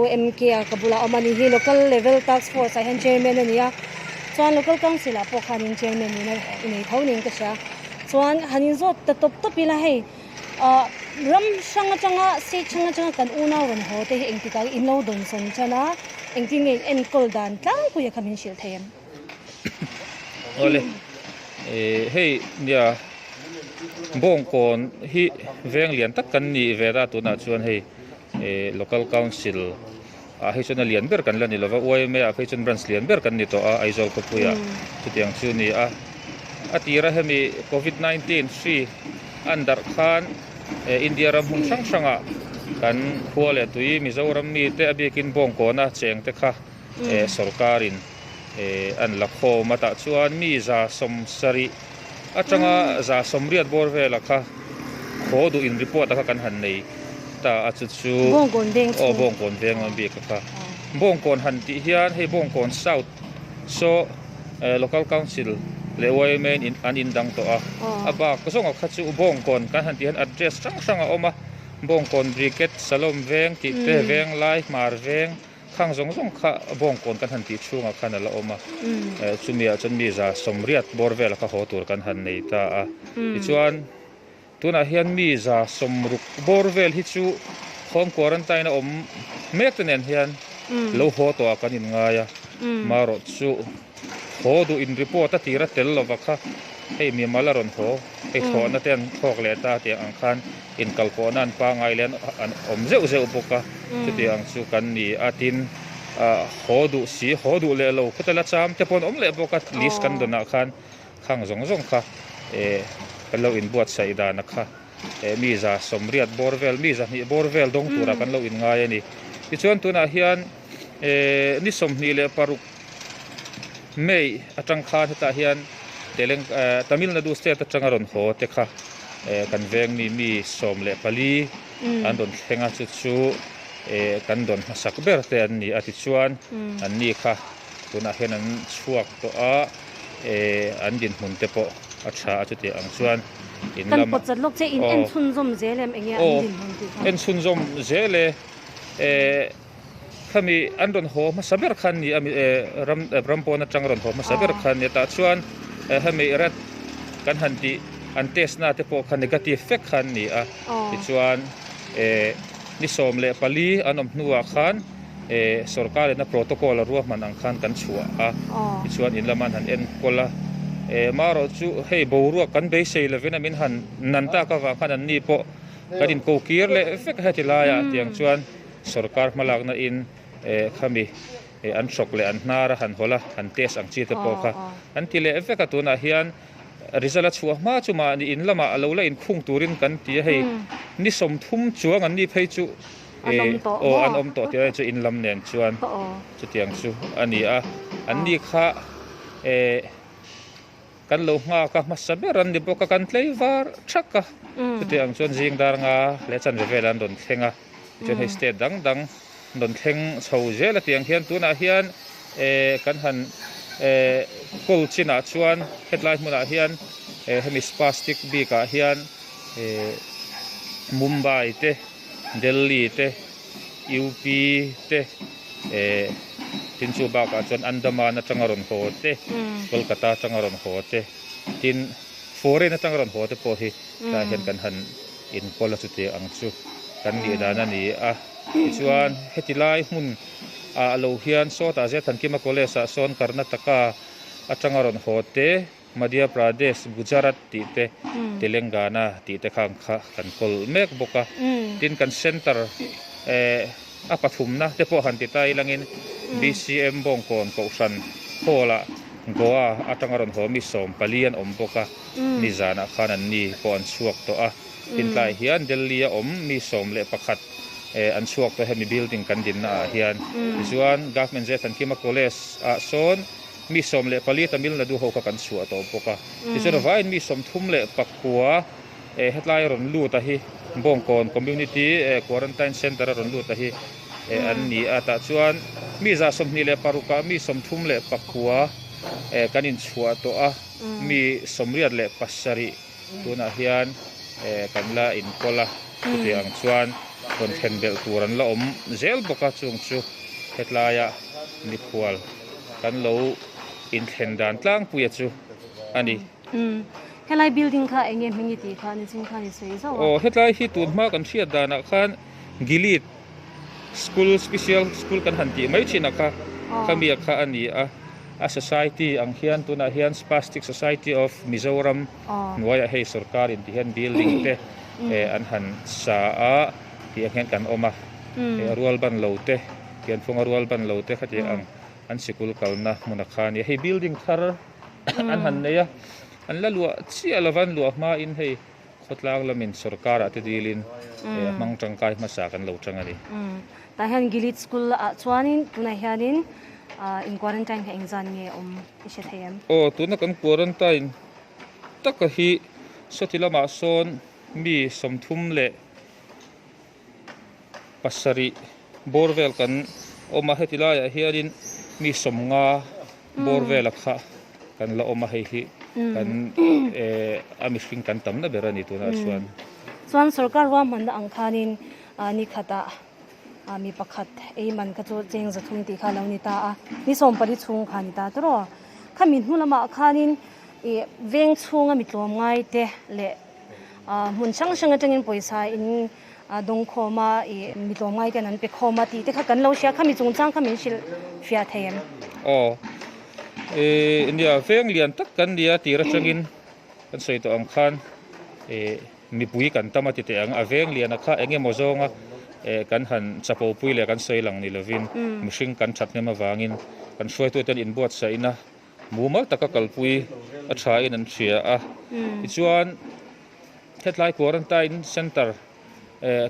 Pu MK a ka bulah awm a ni hi Local Level Task Force ah hian Chairman a ni a, chuan Local Council ah pawh khanin Chairman nihna i nei tho niin ka hria. Chuan han inzawt ta tawp tawp ila hei ah ram hrang atanga state hrang atanga kan unau rawn haw te hi engtikah in lo dawnsawn tan a, engtin nge in enkawl dan tlangpui a kha min hrilh thei em? Awle hei nia Bawngkawn hi veng lian tak kan nih ve ta tunah chuan hei Local Council ah hei chuan a lian ber kan la ni lova YMA ah phei chuan branch lian ber kan ni tawh a Aizawl khawpuiah chutiang chu a ni a. A tira hemi Covid 19 hri an darh khan India ram hmun hrang hrangah kan khua leh tui Mizoram mite a biakin Bawngkawna cheng te kha sorkarin an la khawm a tah chuan mi 170 atanga 180 bawr vela kha khaw duh in report a kha kan han nei ta a chu chu aw Bawngkawn veng lam bik a kha Bawngkawn han tih hian hei Bawngkawn South saw Local Council leh yma in an indang tawh a a bak zawng a kha chu Bawngkawn kan han tih hian address hrang hrang a awm a Bawngkawn Brigade Salom veng tih te Venglai Hmar veng Khang zawng zawng kha Bawngkawn kan han tih chhungah khan a la awm a, chumiah chuan mi 180 bawr vela kha haw tur kan han nei ta a. Tichuan, tunah hian mi 60 bawr vel hi chu home quarantine a awm mek te nen hian lo haw tawhah kan inngai a, marawh chu haw duh in report a tir a tel lova kha hei mimal a rawn haw, hei thlawhna te an thlawk leh ta tih ang khan Inkalpawhna an pangai leh an awm zeuh zeuh bawk a, chutiang chu kan ni a, tin haw duh si, haw duh leh lo khawte la cham te pawh an awm leh bawk a, list kan dawnah khan khang zawng zawng kha kan lo inbuatsaih dan a kha mi 80 bawr vel, mi 200 bawr vel dawng turah kan lo inngai a ni. Tichuan tunah hian ni 26 May atang khan hetah hian Tamil Nadu state atanga rawn haw te kha kan veng mi mi 14 an rawn thleng a chu chu kan dawn hmasak ber te an ni a tichuan an ni kha tunah hian an chhuak tawh a an dinhmun te pawh a tha a chuti ang chuan in lamah kan pawt chat lawk che in en chhunzawm zel em enge an dinhmun tih kha en chhunzawm zel e. Khami an rawn haw hmasa ber khan ni a ram ram pawn atang rawn haw hmasa ber khan ni a tah chuan hemi rat kan han tih an test na te pawh kha negative vek khan ni a tichuan ni 14 an awm hnuah khan sorkar in a protocol a ruahman ang khan kan chhuah a tichuan in lama an han enkawl a marawh chu hei boruak kan beisei lovin a min han nan tak avang khan an ni pawh kan inko kir leh vek a heti laiah tiang chuan. Sorkar hmalakna in khami an hrawk leh an hnar a han hawlh a, han test ang chi te pawh kha an ti leh vek a, tunah hian result a chhuah hma chu mahni in lamah a lo la inkhung turin kan ti a, hei ni 30 chuang an ni phei chu aw an awm tawh tih chu in lam nen chuan chutiang chu a ni a, an ni kha Kan lo nghak a, hmasa ber an ni bawk a, kan tlei var thak a. Chutiang ang chuan zing dar nga leh chanve vel an rawn thleng a, tichuan hei state dang dang rawn thleng chho zel a tiang hian tunah hian eh kan han eh kawl chinah chuan hetlai hmunah hian eh hemi spastic bikah hian eh Mumbai te Delhi te UP te eh tin chu bakah chuan Andaman atanga rawn haw te Kolkata atanga rawn haw te tin foreign atanga rawn haw te pawh hi tlaiah hian kan han inkawl a chuti ang chu kan nih dan a ni a tichuan heti lai hmun ah lo hian sawtah Zethankima College ah sawn Karnataka atanga rawn haw te Madhya Pradesh, Gujarat tih te, Telangana tih te khang kha kan kawl mek bawk a. Tin kan centre a pathumna te pawh han ti ta ilangin BCM Bawngkawn Kohhran Hall ah Goa atanga rawn haw mi 14 an awm bawk a. Nizanah khan an ni pawh an chhuak tawh a. Tin tlai hian Delhi a awm mi 11 an chhuak tawh hemi building kan dinna ah hian. Tichuan Government Zethankima College ah sawn Mi 14 Tamil Nadu ho kha kan chhuah tawh bawk a. Tichuan a vaiin mi 39 hetlai a rawn lut a hi Bawngkawn Community Quarantine Centre a rawn lut a hi an ni a. Tah chuan mi 26 ah mi 39 kan inchhuah tawh a, mi 87 tunah hian kan la inkawl a. Chutiang chuan Rawn thlen belh tur an la awm zel bawk a, chung chu hetlaia mikhual kan lo inthlen dan tlangpuia chu a ni. Umm helai building kha eng nge hming i tih kha nichin khan i sawi zauh a. Aw hetlai hi tun hma kan hriat danah khan Gilead School Special School kan han tih mai thin a kha khami a kha a ni a, a society ang hian tunah hian Spastic Society of Mizoram hnuaiah hei sorkar in ti hian building te an han sa a tih ang hian kan awm a, rual ban lo te pianphunga rual ban lo te khatiang ang an sikul kalna hmun a kha a ni a, hei building thar an han nei a, an la luah chiah lova an luah hmain hei khawtlang lamin sorkarah te dilin a hmang tangkai hmasa kan lo tang a ni. Tah hian Gilead School ah chuanin tunah hianin in quarantine kha engzan nge awm i hre thei em? Aw tuna kan quarantine taka hi sawti lamah sawn mi 37 bawr vel kan awm a, heti laiah hianin mi 50 bawr vela kha kan la awm a, hei hi kan eh a mihring kan tamna ber a ni tunah chuan. Chuan sorkar ruahmanna ang khanin ni khatah mi pakhat ei man kha chu cheng 300 tih kha a lo ni ta a, ni 14 chhung kha a ni ta tawrh aw. Khami hnu lamah khanin ih veng chhunga mi tlawm ngai te leh hmun hrang hrang atangin pawisa in dawng khawm a ih mi tlawm ngai ten an pe khawm a tih te kha kan lo hria khami chungchang kha min hrilh fiah thei em? Aw ih nia veng lian tak kan nia tir atangin kan sawi tawh ang khan ih mipui kan tam a ti teh ang a veng lian a kha eng emaw zawnga eh kan han chapo pui leh kan sawi lang ni lovin mihring kan that hnem avangin kan hruaitute an inbuatsaih na Mumal taka kalpui a thain an hria a, tichuan hetlai quarantine centre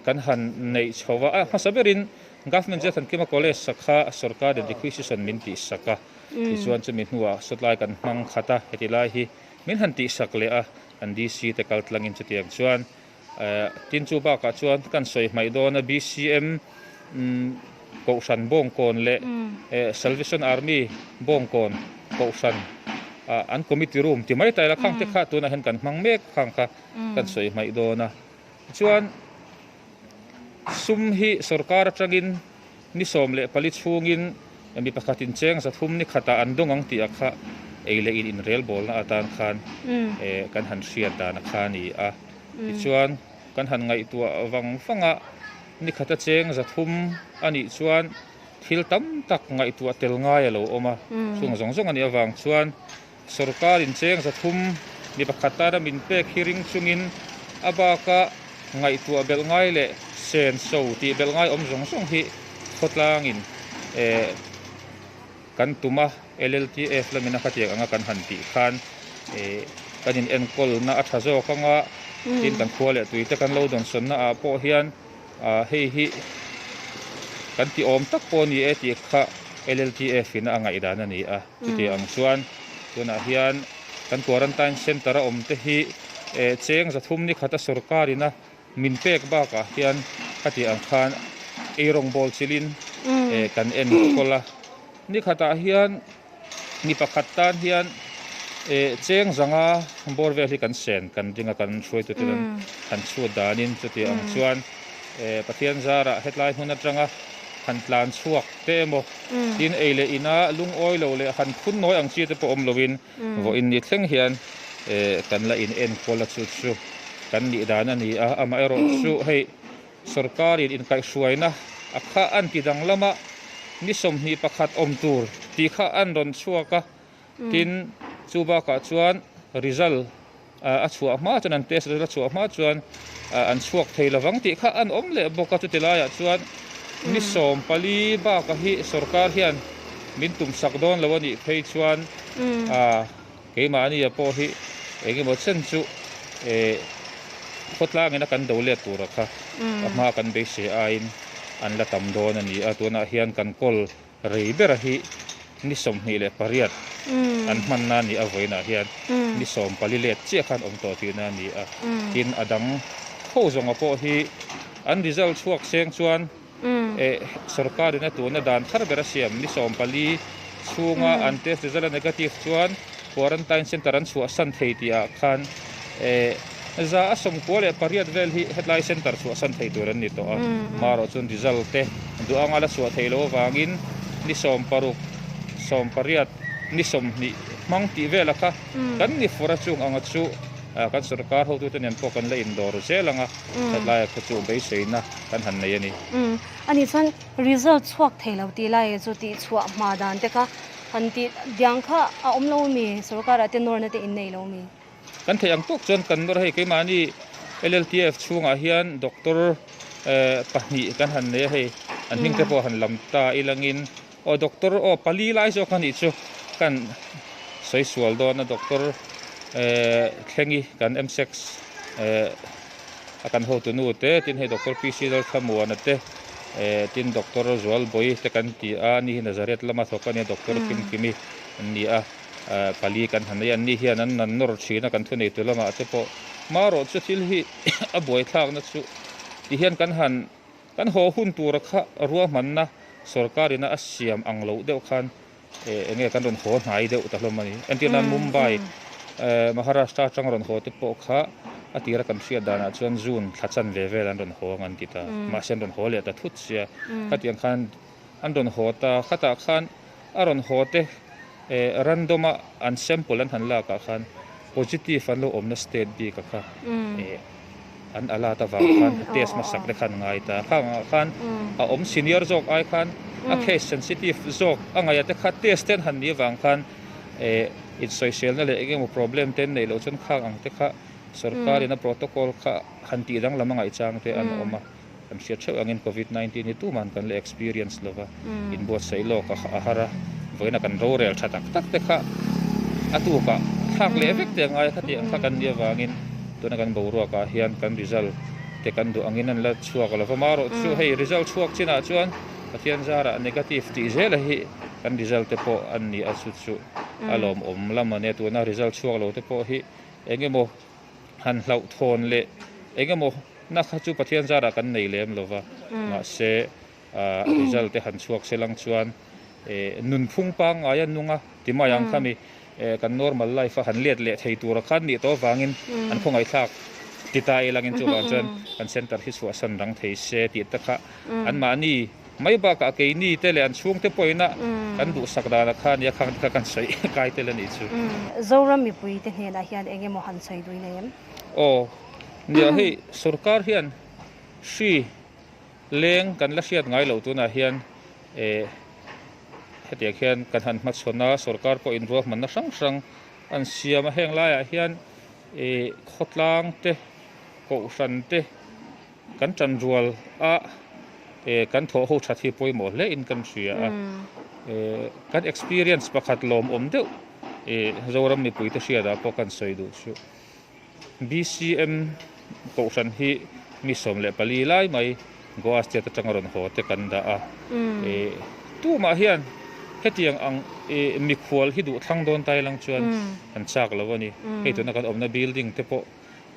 kan han neih chho a, a hmasa berin Government Zethankima College sakha sorkarin requisition min tihsak a, tichuan chumi hnuah sawtlai kan hmang khat a, heti lai hi min han tihsak leh a, kan DC te kal tlangin chutiang chuan tin chu bakah chuan kan sawi hmaih dawn a BCM Kohhran Bawngkawn leh Salvation Army Bawngkawn Kohhran an committee room ti mai ta ila khang te kha tunah hian kan hmang mek khang kha kan sawi hmaih dawn a. Tichuan sum hi sorkar atangin ni 14 chhungin mi pakhatin cheng 300 ni khatah an dawng ang tih a kha ei leh in inrelbawlna atan khan kan han hriat dan a kha a ni a. Tichuan kan han ngaihtuah vang vang a. Ni khata cheng 300 a nih chuan thil tam tak ngaihtuah tel ngai a lo awm a, chung zawng zawng a nih avang chuan sorkarin cheng 300 mi pakhat tana min pek hi ring chungin a baka ngaihtuah belh ngai leh sen so tih belh ngai awm zawng zawng hi khawtlangin kan tum a, LLTF lamina khatiang anga kan han tih khan kan inenkawlna a tha zawk anga tin kan khua leh tui te kan lo dawnsawnna ah pawh hian hei hi kan ti awm tak pawh a ni e tih kha LLTF in a ngaihdan a ni a, chutiang ang chuan tunah hian kan quarantine centre a awm te hi cheng 300 ni khata sorkar ina Min pek bakah hian ka tih ang khan eirawngbawl chilin kan enkawl a, ni khatah hian mi pakhat tan hian cheng 500 bawr vel hi kan sen kan ding a, kan hruaitute an han chhut danin chuti ang chuan Pathian zarah hetlai hmun atanga han tlan chhuak te emaw tin ei leh ina lungawi lo leh han phun nawi ang chi te pawh awm loin Vawiin ni thleng hian kan la in enkawl a chu chu kan nih dan a ni a, amaherawh chu hei sorkarin inkaihhruaina a kha an ti danglam a, ni 21 awm tur tih kha an rawn chhuak a, tin chu bakah chuan result a chhuah hma chuan an test result a chhuah hma chuan an chhuak thei lovang tih kha an awm leh bawk a, chuti laiah chuan ni 14 bakah hi sorkar hian min tumsak dawn lo a nih phei chuan keimahnia pawh hi eng emaw chen chu khawtlangin a kan do let tura kha a hma kan beisei aiin an la tam dawn a ni a, tunah hian kan kawl rei bera hi ni 28 an hmanna a ni a, vawiinah hian ni 14 let chiah khan awm tawh tihna a ni a, tin a dang ho zawnga pawh hi an result chhuak seng chuan Sorkarin a tuna dan thar ber a siam ni 14 chhunga an test result a negative chuan quarantine centre an chhuahsan thei tih ah khan. 198 vel hi hetlai centre chhuahsan thei tur an ni tawh a, marawh chuan result te duh anga la chhuah theih loh avangin ni 16, 18, ni 20 hmang tih vela kha kan ni fur a chung anga chu kan sorkar hotute nen pawh kan la indawr zel anga hetlai kha chu beiseina kan han nei a ni. Ani chuan result chhuak thei lo tih lai chu tih chhuah hma dan te kha han tih diang kha a awm lo mi sorkarah te nawrna te in nei lo mi? Kan theih ang tawk chuan kan nawr hei keimahni LLTF chhungah hian doctor pahnih kan han nei a hei an hming te pawh han lam ta ilangin aw doctor aw pali lai zawk a nih chu kan sawi sual dawn a doctor thlengi kan MSEX a kan hotu nu te tin hei doctor PC Lalthlamuana te tin doctor Zualbawi te kan ti a ani hi Nazareth lama thawk a nia doctor Kimkimi an ni a. Pali kan han nei a, anni hian an nan nawr thin a, kan thuneitu lamah te pawh marawh chu thil hi a buaithlakna chu ti hian kan han kan haw hun tura kha ruahmanna sorkar ina a siam ang loh deuh khan eng nge kan rawn haw hnai deuh ta hlawm a ni. Entir nan Mumbai Maharashtra atang rawn haw te pawh kha a tira kan hriat danah chuan June thla chanve vel an rawn haw ang an ti ta, mahse an rawn haw leh ta thut sia, khatiang khan an rawn haw ta, khatah khan a rawn haw te random a an sample an han lak ah khan positive an lo awmna state bik a kha an alert avang khan test hmasak te khan ngai ta khang ah khan a awm senior zawk ai khan a case sensitive zawk a ngaih te kha test te an han nih avang khan insawiselna leh eng emaw problem te an neih loh chuan khang ang te kha sorkar in a protocol kha han tih danglam a ngaih chang te an awm a. Kan hriat theuh angin Covid 19 hi tuman kan la experience lova, inbuatsaih lawk a har a, vawiina kan rorel tha tak tak te kha a tukah thlak leh vek te a ngai a, khati ang kha kan nih avangin tuna kan boruakah hian kan result te kan duh angin an la chhuak lova, marawh chu hei result chhuak chinah chuan Pathian zarah negative tih zela hi kan result te pawh an ni a, chu chu a lawmawm lam a nia, tuna result chhuak lo te pawh hi eng emaw han hlauhthawn leh eng emaw na kha chu Pathian zarah kan nei lem lo va, mahse result te han chhuak se lang chuan nunphung pangngai a nung a ti mai ang khami kan normal life a han let leh thei tura khan nih tawh avangin an khawngaihthlak ti ta ilangin chuvang chuan kan center hi chhuahsan rang thei se tih te kha anmahni mai bakah keini te leh an chhungte pawhin a kan duhsak danah kha nia khang te kha kan sawi kai tel a nih chu. Zoram mipuite hnenah hian eng emaw han sawi dui nei em? Aw, nia hei sorkar hian hri leng kan la hriat ngai loh tunah hian eh hetiang hian kan han hmachhawn a, sorkar pawh inruahmanna hrang hrang an siam a, heng laiah hian eh khawtlang te, kohhran te, Kan tanrual a kan thawh ho that hi pawimawh hle in kan hria a, kan experience pakhat lawmawm deuh Zoram mipuite hriatah pawh kan sawi duh chu BCM kohhran hi mi 14 lai mai Goa state atanga rawn haw te kan dah a, tumah hian hetiang ang mikhual hi duh thlang dawn tai lang chuan kan chak lo a ni, hei tuna kan awmna building te pawh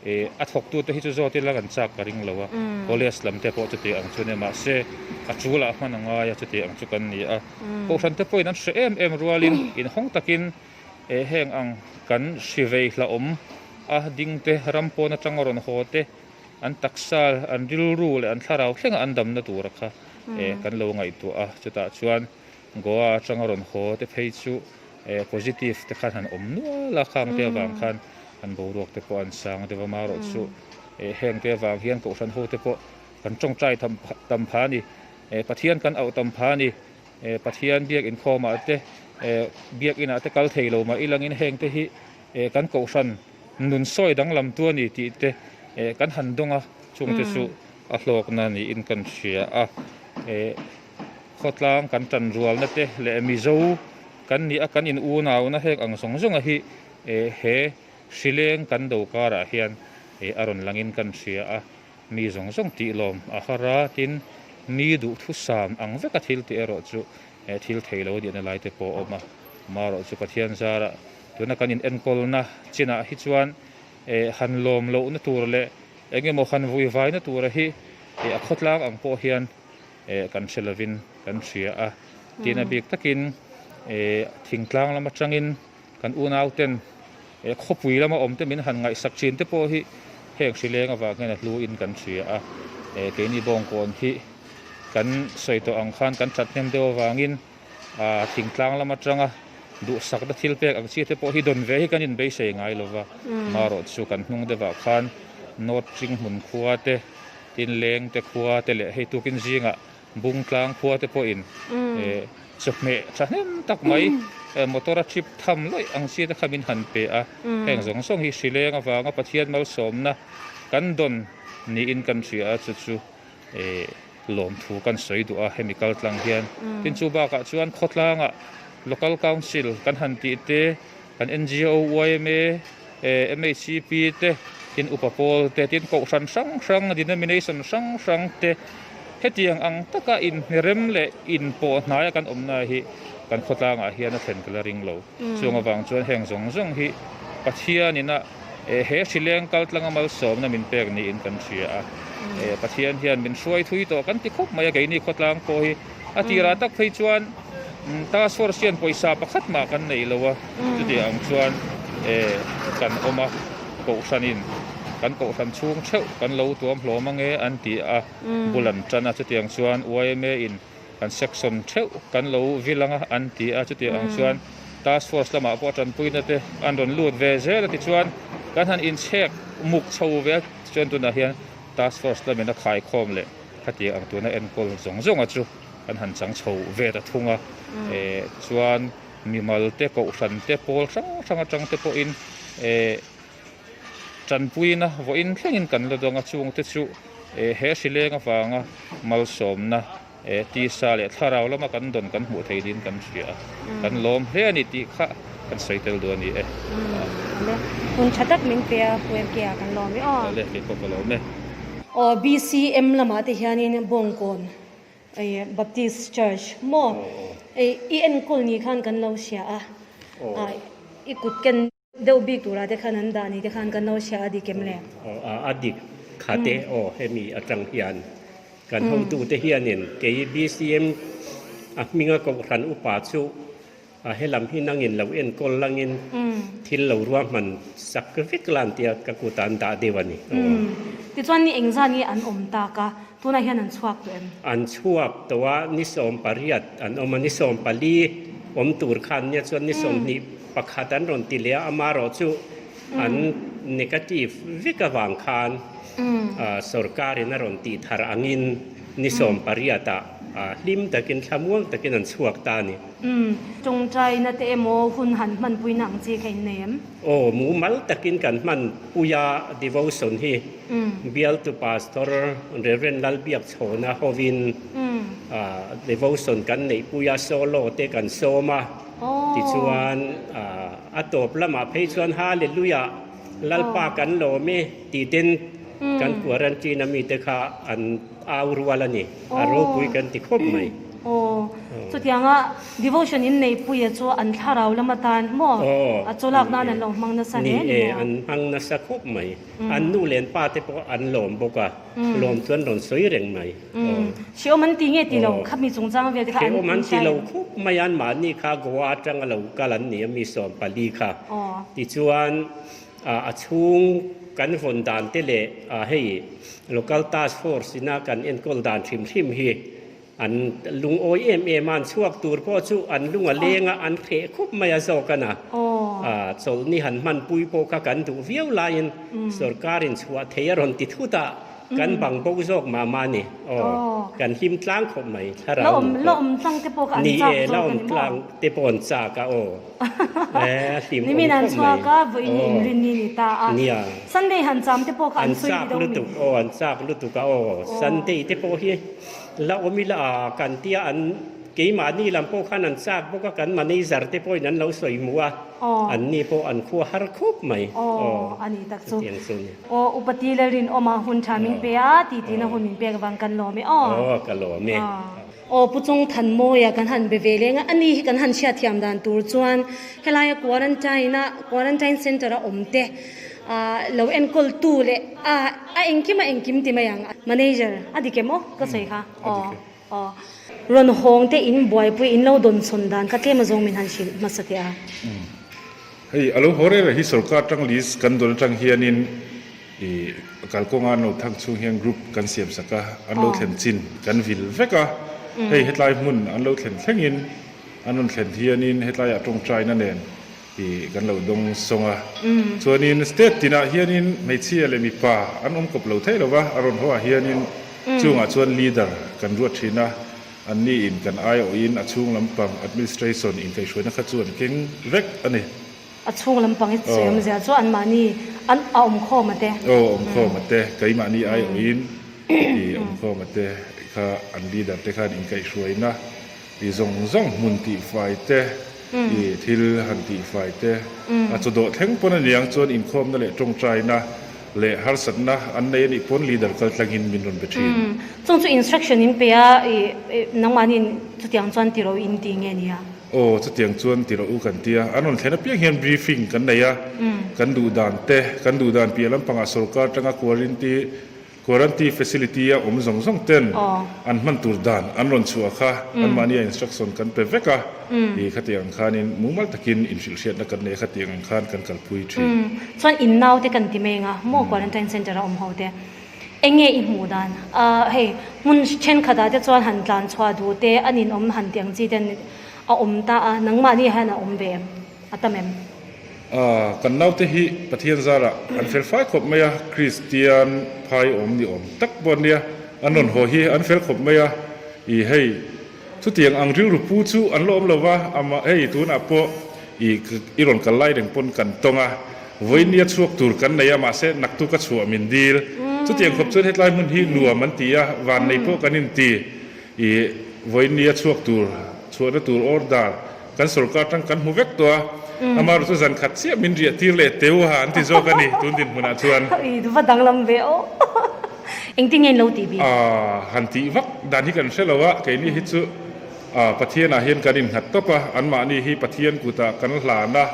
A thawktute hi chu zawt ila kan chak ka ring lo a, college lam te pawh chuti ang chu nia mahse a tul ah hman a ngai a chuti ang chu kan ni a. Kohhran te pawhin an hre em em rualin inhawng takin heng ang kan hri vei hlauhawm a ding te ram pawn atanga rawn haw te an taksa an rilru leh an thlarau thlenga an damna tura kha kan lo ngaihtuah a chutah chuan Goa atanga rawn haw te phei chu positive te khan han awm nual a, khang te avang khan an boruak te pawh an sang deuh a, marawh chu heng te avang hian kohhran ho te pawh kan tawngtai tam pha a ni, Pathian kan auh tam pha a ni, Pathian biak inkhawmah te biak inah te kal thei lo mah ilangin heng te hi kan kohhran nun sawi danglam tu a ni tih te kan han dawng a, chung te chu a hlawkna niin kan hria a. Khawtlang kan tanrualna te leh Mizo kan nih a kan in unauna hek ang zawng zawnga hi he hrileng kan do karah hian a rawn langin kan hria a, mi zawng zawng tih lawm a har a, tin mi duhthusam ang veka thil tih erawh chu thil thei lo dihna lai te pawh a awm a, marawh chu Pathian zarah tuna kan in enkawlna chinah hi chuan han lawm lohna tur leh eng emaw han vuivaina tura hi a khawtlang ang pawh hian kan hre lovin kan hria a, tin a bik takin thingtlang lam atangin kan unauten khawpui lama awm te min han ngaihsak thin te pawh hi Heng hri leng avang hian a hlu in kan hria a, keini Bawngkawn hi kan sawi tawh ang khan kan that hnem deuh avangin thingtlang lam atanga duhsakna thil pek ang chi te pawh hi dawn ve hi kan inbeisei ngai lo va, marawh chu kan hnung deuhah khan North Ringhmun khua te, tin Leng te khua te leh hei tukin zingah Bungtlang khua te pawhin chawhmeh thahnem tak mai motor a trip tham lawih ang chi te kha min han pe a, heng zawng zawng hi hrileng avanga Pathian malsawmna kan dawn niin kan hria a, chu chu lawmthu kan sawi duh a hemi kal tlang hian. Tin chu bakah chuan khawtlangah Local Council kan han tih te, kan NGO, yma, MHCP te, tin upa pawl te, tin kohhran hrang hrang, denomination hrang hrang te hetiang ang taka inhnerem leh inpawh hnaia kan awmna hi kan khawtlangah hian a thlen ka la ring lo. Chung avang chuan heng zawng zawng hi Pathianin a he hrileng kaltlanga malsawmna min pek niin kan hria a. Pathian hian min hruai thui tawh kan ti khawp mai a, keini khawtlang pawh hi a tirah tak phei chuan Task force hian pawisa pakhat mah kan nei lo a, chutiang ang chuan kan awm a, kohhranin kan kohhran chhung theuh kan lo tuam hlawm ange an ti a, bul an tan a, chutiang chuan yma in kan section theuh kan lo vil anga an ti a, chutiang ang chuan task force lamah pawh tanpuina te an rawn lut ve zel a tichuan kan han inchhek muk chho ve a, tichuan tunah hian task force lamin a khaikhawm leh khatiang ang tuna enkawl zawng zawng a chu. Kan han chang chho ve ta thung a, chuan mimal te, kohhran te, pawl hrang hrang atang te pawhin tanpuina vawiin thlengin kan la dawng a, chung te chu he hrileng avanga malsawmna tisa leh thlarau lama kan dawn kan hmuh thei niin kan hria a, kan lawm hle a ni tih kha kan sawi tel duh a ni e. Awle, hun tha tak min pe a, UMK ah kan lawm e aw. Awle, kei pawh ka lawm e. Aw, BCM lamah te hianin Bawngkawn Ei Baptist Church maw ei i enkawl ni khan kan lo hria a, i kut ken deuh bik turah te khan an dah ni te khan kan lo hria a dik em le? Aw a dik kha te aw hemi atang hian kan hotute hianin kei BCM a hminga kohhran upa chu A helam hi nangin lo enkawl langin thil lo ruahman sak vek la an tia ka kutah an dah deuh a ni. Tichuan ni engzat nge an awm tak a, tunah hian an chhuak tawh em? An chhuak tawh a, ni 18 an awm a, ni 14 awm tur khan nia chuan ni 21 an rawn ti leh a, amaherawh chu an negative vek avang khan sorkarin a rawn tih thar angin ni 18 ah hlim takin thlamuang takin an chhuak ta a ni. Umm, tawngtaina te emaw hun han hmanpuina ang chi kha in nei em? Aw, mumal takin kan hmanpui a devotion hi bialtu Pastor Rev. Lalbiakchhawna hovin devotion kan neihpui a, solo te kan sawm a, tichuan a tawp lamah phei chuan Hallelujah, Lalpa kan lawm e tih ten kan quarantine a mite kha an au rual a ni, a ropui kan ti khawp mai. Aw, chutianga devotion in neipuia chu an thlarau lam atan maw a chawlak nan an lo hmang nasa hle ni maw? Ni e, an hmang nasa khawp mai. An nu leh an pa te pawh an lawm bawk a, lawm chu an rawn sawi reng mai. Hrehawm an ti nge ti lo khami chungchang vel te kha an Hrehawm an ti lo khawp mai a, anmahni kha Goa atanga lo kal an ni a mi 14 kha. Tichuan a chhung kan vawn dan te leh hei Local Task Force ina kan enkawl dan hrim hrim hi An lungawi em em a, an chhuak tur pawh chu an lung a leng a, an hreh khawp mai a zawk a na. Chawlhni han hmanpui pawh kha kan duh viau laiin sorkarin chhuah thei a rawn ti thut a, kan bang bo zawk mah mah a ni. Aw, kan hlim tlang khawp mai, thlarau nun pawh. La awm tlang te pawh kha an chak zawk a ni maw? Ni e, la awm tlang te pawh an chak a, aw. E, hlim awm khawp mai. Nimin an chhuak a, vawiin inrinni ni ta a. Nia. Sunday han cham te pawh kha an sawi ni deuh mi. An chak lutuk, aw, an chak lutuk a, aw. Sunday te pawh hi. La awm ila a, kan tia an keimahni lam pawh khan an chak bawk a, kan manager te pawhin an lo sawi hmu a, an ni pawh an khua har khawp mai. Aw, a ni tak chu. Aw, Upa Ti Lalrinawma hun tha min pe a, ti tina hun min pek avang kan lawm e aw. Aw, ka lawm e. Aw, Pu Chawngthanmawia kan han be ve leng a, ani hi kan han hriatthiam dan tur chuan helaia quarantine a, quarantine centre a awm te, lo enkawl tu leh a a engkim a engkim ti mai ang manager a dik em aw ka sawi kha aw aw rawn hawng te in buaipui in lo dawn chhawn dan kha tlem azawng min han hrilh hmasa teh a. Hei a lo haw reng reng hi sorkar tang list kan dawn atang hianin. I kalkawnga an lo thang chhung hian group kan siam sak a, an lo thlen chin kan vil vek a. Hei hetlai hmun an lo thlen thlengin an rawn thlen hianin hetlaiah tawngtaina nen i kan lo dawng sawng a. Chuanin state tinah hianin hmeichhia leh mipa an awm kawp lo theih lo va, a rawn haw ah hianin chungah chuan leader kan ruat thin a, anni in kan aiawhin a chhung lampang administration inkaihhruaina kha chu an keng vek a ni. A chhung lampang i sawi awmzia chu anmahni an a awm khawm a te. Aw awm khawm a te, keimahni aiawhin i awm khawm a te kha an leader te khan inkaihhruaina i zawng zawng hmun tihfai te, i thil han tihfai te, a chawdawh thleng pawn a niang chuan inkhawmna leh tawngtaina leh harsatna an nei a nih pawn leader kal tlangin min rawn be thin. Chung chu instruction in pe a, i nangmahni chutiang chuan ti ro in ti nge nia? Aw, chutiang chuan ti rawh u kan ti a, an rawn thlen apiang hian briefing kan nei a, kan duh dan te, kan duh dan piah lampangah sorkar atanga quaranti quaranti facility a awm zawng zawng ten an hman tur dan an rawn chhuah kha anmahni a instruction kan pe vek a, i khatiang ang khanin mumal takin inhrilhhriatna kan nei a, khatiang ang khan kan kalpui thin. Chuan in naute kan ti mai anga maw quarantine centre a awm ho te. Enge i hmuh dan? Ahh hei hmun thenkhatah te chuan han tlan chhuah duh te a ninawm han tih ang chi ten a awm ta a, nangmahni hian a awm ve em? A tam em? Ahh kan naute hi Pathian zarah an fel fai khawp mai a, Kristian phai awm ni awm tak pawh an nia, an rawn haw hi an fel khawp mai a, ih hei chutiang ang rilru pu chu an la awm lo va, amah hei tunah pawh ih i rawn kal lai reng pawn kan tawng a, Vawinia chhuak tur kan nei a, mahse naktuk a chhuah min dil. Chutiang khawp chuan hetlai hmun hi nuam an ti a, vannei pawh kan inti. I vawinia chhuak tur, chhuahna tur order kan sorkar tang kan hmu vek tawh a, amaherawhchu chu zan khat chiah min riah tir leh teu ha an ti zawk a ni tun dinhmunah chuan. I va danglam ve aw. Engtin nge in lo tih bik? Han tih vak dan hi kan hre lo a, keini hi chu Pathianah hian kan innghat tawp a, anmahni hi Pathian kutah kan hlan a.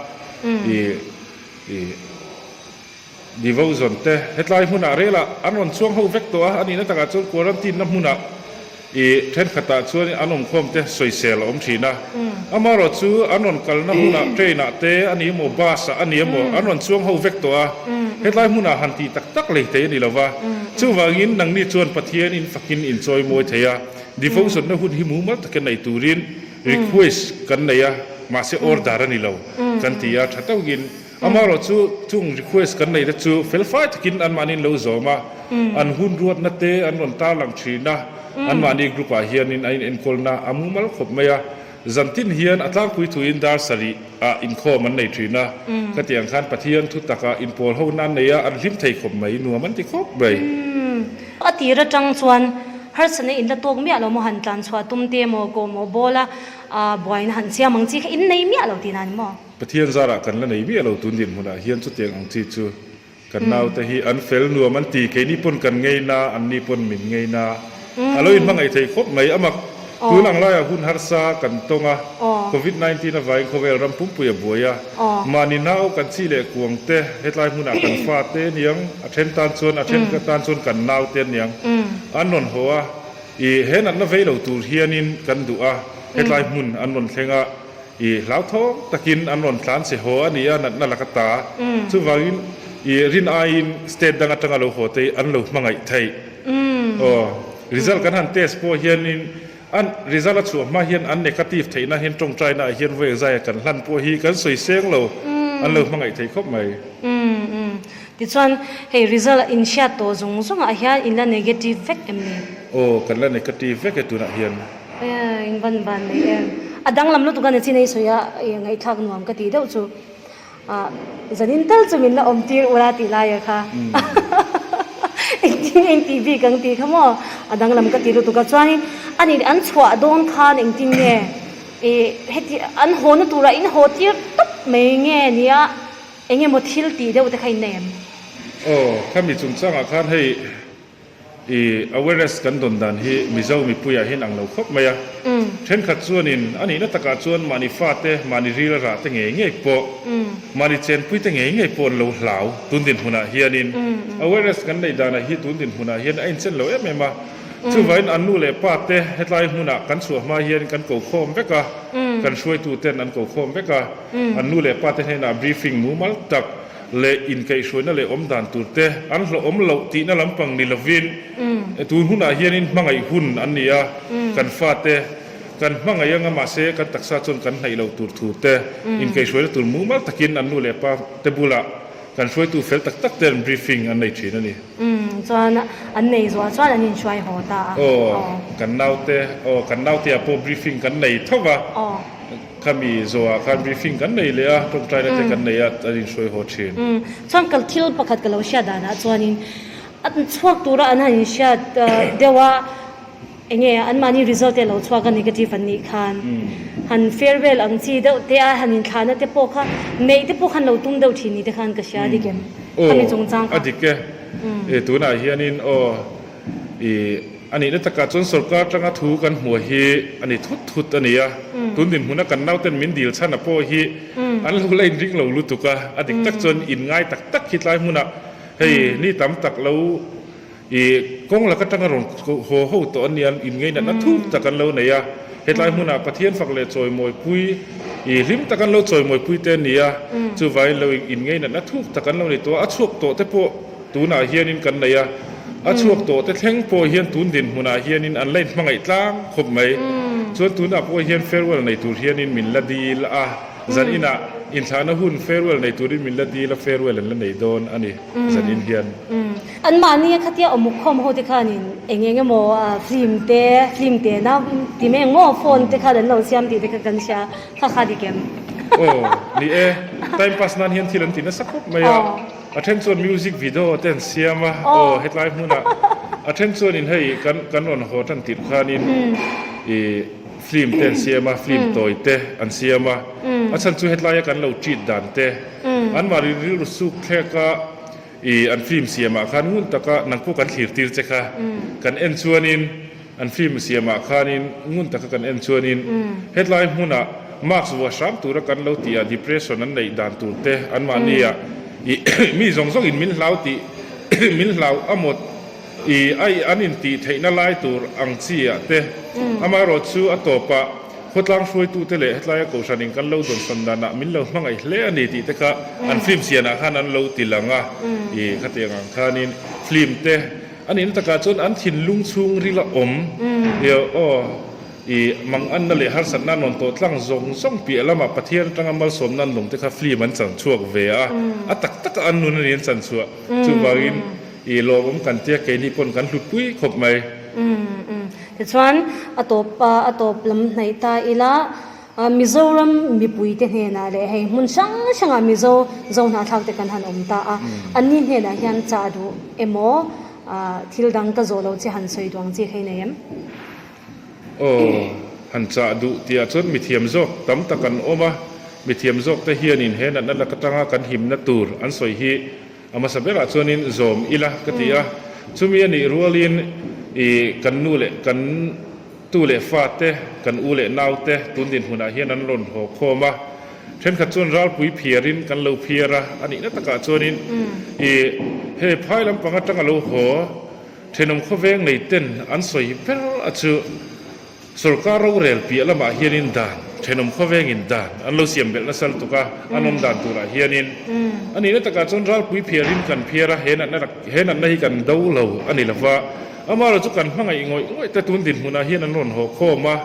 I i devotion te hetlai hmunah relah an rawn chuang ho vek tawh a, a nihna takah chuan quarantine na hmunah i thenkhatah chuan an awmkhawm te sawisel a awm thin a, amaherawh chu an rawn kalna hmunah train ah te a ni emaw bus ah a ni emaw an rawn chuang ho vek tawh a, hetlai hmunah han tih tak tak lei thei a ni lova, chuvangin nangni chuan Pathian in fakin in chawi mawi thei a, devotion na hun hi mumal takin nei turin Request kan nei a, mahse order a ni lo kan ti a, tha tawkin amaherawh chu chung request kan neih te chu felfai takin anmahni an lo zawm a, an hun ruatna te an rawn tarlang thin a, anmahni group ah hianin a inenkawlna a mumal khawp mai a, zantin hian a tlangpui thuin dar sarih ah inkhawm an nei thin a, ka tih ang khan Pathian thu taka inpawl ho na an nei a, an hlim thei khawp mai, nuam an ti khawp mai. A tir atang chuan Harsatna in la tawk miah lo maw han tlan chhuah tum te maw kawh maw bawl a buaina han siam ang chi kha in nei miah lo tihna ni maw? Pathian zarah kan la nei miah lo tun dinhmunah hian chutiang ang chi chu kan naute hi an fel nuam an ti keini pawn kan ngei na anni pawn min ngei na a lo inhmangaih thei khawp mai amak tun ang laiah hun harsa kan tawng a covid 19 avangin khawvel ram pumpui a buai a Mahni nau kan chi leh kuang te, hetlai hmunah kan fa te aniang, a then tan chuan a then tan chuan kan nau te aniang an rawn haw a, i he natna vei lo tur hianin kan duh a, hetlai hmun an rawn thleng a, i hlauthawng takin an rawn tlan che haw a ni a natna laka ta, chuvangin i rin aiin state dang atanga lo haw te an lo hmangaih theih. Aw, result kan han test pawh hianin An result a chhuah hma hian an negative theihna hian tawngtaina ah hian vawi zai a kan hlan pawh hi kan sawi seng lo, an lo hmangaih thei khawp mai. Umm umm. Tichuan hei result in hriat tawh zawng zawng ah hian in la negative vek em ni? Aw, kan la negative vek e tunah hian. Eeh in van van nei em. A danglam lutuk a ni chin ei sawi a ngaihthlak nuam ka tih deuh chu. Ah zanin tal chu min la awm tir ula tih lai a kha engtin nge intih bik ang tih kha maw a danglam ka ti lutuk a chuanin ani an chhuah dawn khan engtin nge ih heti an haw na turah in haw tir tawp mai nge nia eng emaw thil tih deuh te kha in nei em? Aw khami chungchangah khan hei I awareness kan dawn dan hi Mizo mipuiah hian ang lo khawp mai a. Thenkhat chuanin a nihna takah chuan mahni fate, mahni ril a rah te ngei ngei pawh, mahni chenpui te ngei ngei pawh an lo hlau tun dinhmunah hianin. Awareness kan neih danah hi tun dinhmunah hian a inchen lo em em a. Chuvangin an nu leh pa te hetlai hmunah kan chhuah hma hian kan ko khawm vek a, kan hruaituten an ko khawm vek a, an nu leh pa te hnenah briefing mumal tak. leh inkaihhruaina leh awm dan tur te an hlawhawm loh tihna lampang ni lovin tun hunah hianin hmangaih hun an ni a, kan fate kan hmangaih anga mahse kan taksa chuan kan hnaih loh tur thu te inkaihhruaina tur mumal takin an nu leh pa te bulah kan hruaitu fel tak tak ten briefing an nei thin a ni. Umm chuan an nei zuah chuan an inhruai haw ta a. Aw kan naute aw kan naute ah pawh briefing kan nei tho va. Aw. Khami zawhah khan briefing kan nei leh a, tawngtaina te kan nei a, an inhruai haw thin. Umm chuan ka thil pakhat ka lo hriat danah chuanin an chhuak tura an han inhriat deuh a. Enge anmahni result te lo chhuak a negative an nih khan han farewell ang chi deuh te a han inthlahna te pawh kha neih te pawh khan lo tum deuh thin ni te khan ka hria a dik em? Khami chungchang kha. Aw a dik e. E tunah hianin aw i a nihna takah chuan sorkar atanga thu kan hmuh hi a ni thut thut a ni a. Tun dinhmuna kan nauten min dil chhan a pawh hi an lo la inring lo lutuk a. A dik tak chuan inngai tak tak hi tlai hmunah hei ni tam tak lo I kawng lak atanga rawn haw ho tawh an nia, in ngeinatna thuk tak an lo nei a. Hetlai hmunah Pathian fak leh chawimawipui, i hlim tak an lo chawimawipui te an ni a. Chuvangin lo in ngeinatna thuk tak an lo nei tawh a, a chhuak tawh te pawh tunah hianin kan nei a. A chhuak tawh te thleng pawh hian tun dinhmunah hianin an la inhmangaih tlang khawp mai. Chuan tunah pawh hian farewell nei tur hianin min la dil a, zan inah inthlahna hun farewell nei turin min la dil a, farewell an la nei dawn a ni zan in hian. Anmahni a khatia awmuk khawm ho te khanin eng eng emaw film te, film te na ti mai ang maw, phone te khan an lo siam tih te kha kan hria, kha kha dik em? Aw, ni e, time pass nan hian thil an ti nasa khawp mai a, a then chuan music video te an siam a, aw hetlai hmunah a then chuanin hei kan kan rawn haw tan tirh khanin ih film te an siam a, film tawi te an siam a, a chhan chu hetlaia kan lo treat dan te, anmahni rilru suk thlek a. I an film siamah khan ngun taka nang pawh kan thlir tir che kha kan en chuanin an film siamah khanin ngun taka kan en chuanin hetlai hmunah mask vuah hram tura kan lo tih a depression an neih dan tur te anmahni ah i mi zawng zawng in min hlau tih min hlau a mawt i ai an in tih theihna lai tur ang chi ah te amaherawh chu a tawpah Khawtlang hruaitute leh hetlaia Kohhran in kan lo dawnsawn danah min lo hmangaih hle a ni tih te kha an film sianah khan an lo ti lang a, i khatiang ang khanin film te a nihna takah chuan an thinlung chhungril a awm aw i manganna leh harsatna an rawn tawh tlang zawng zawng piah lamah Pathian atanga malsawmna an lawm te kha film an chan chhuak ve a, a tak taka an nun a ni an chan chhuah chuvangin i lawmawm kan tia keini pawn kan hlutpui khawp mai. Tichuan, a tawp a tawp lam hnaih ta ila, Mizoram mipuite hnenah leh hei hmun hrang hrangah Mizo zo hnahthlak te kan han awm ta a, anni hnenah hian chah duh emaw thil dang ka zawh loh che han sawi duh ang chi kha i nei em? Aw, han chah duh tihah chuan mithiam zawk tam tak an awm a, mithiam zawk te hianin he natna lak atanga kan himna tur an sawi hi A hmasa berah chuanin zawm ila ka ti a, chumi a nih rualin i kan nu leh kan tu leh fate, kan u leh naute tun dinhmunah hian an rawn haw khawm a, thenkhat chuan ralpui phiarin kan lo phiar a, a nihna takah chuanin i hei phai lampang atanga lo haw thenawm khawveng neiten an sawi ber a chu. Sorkar rorel piah lamah hianin dan, thenawm khawvengin dan an lo siam belh nasa lutuk a, an awm dan turah hianin a nihna takah chuan ralpui phiarin kan phiar a, he natna he natna hi kan do lo a ni lova, amaherawh chu kan hmangaih ngawih ngawih te tun dinhmunah hian an rawn haw khawm a,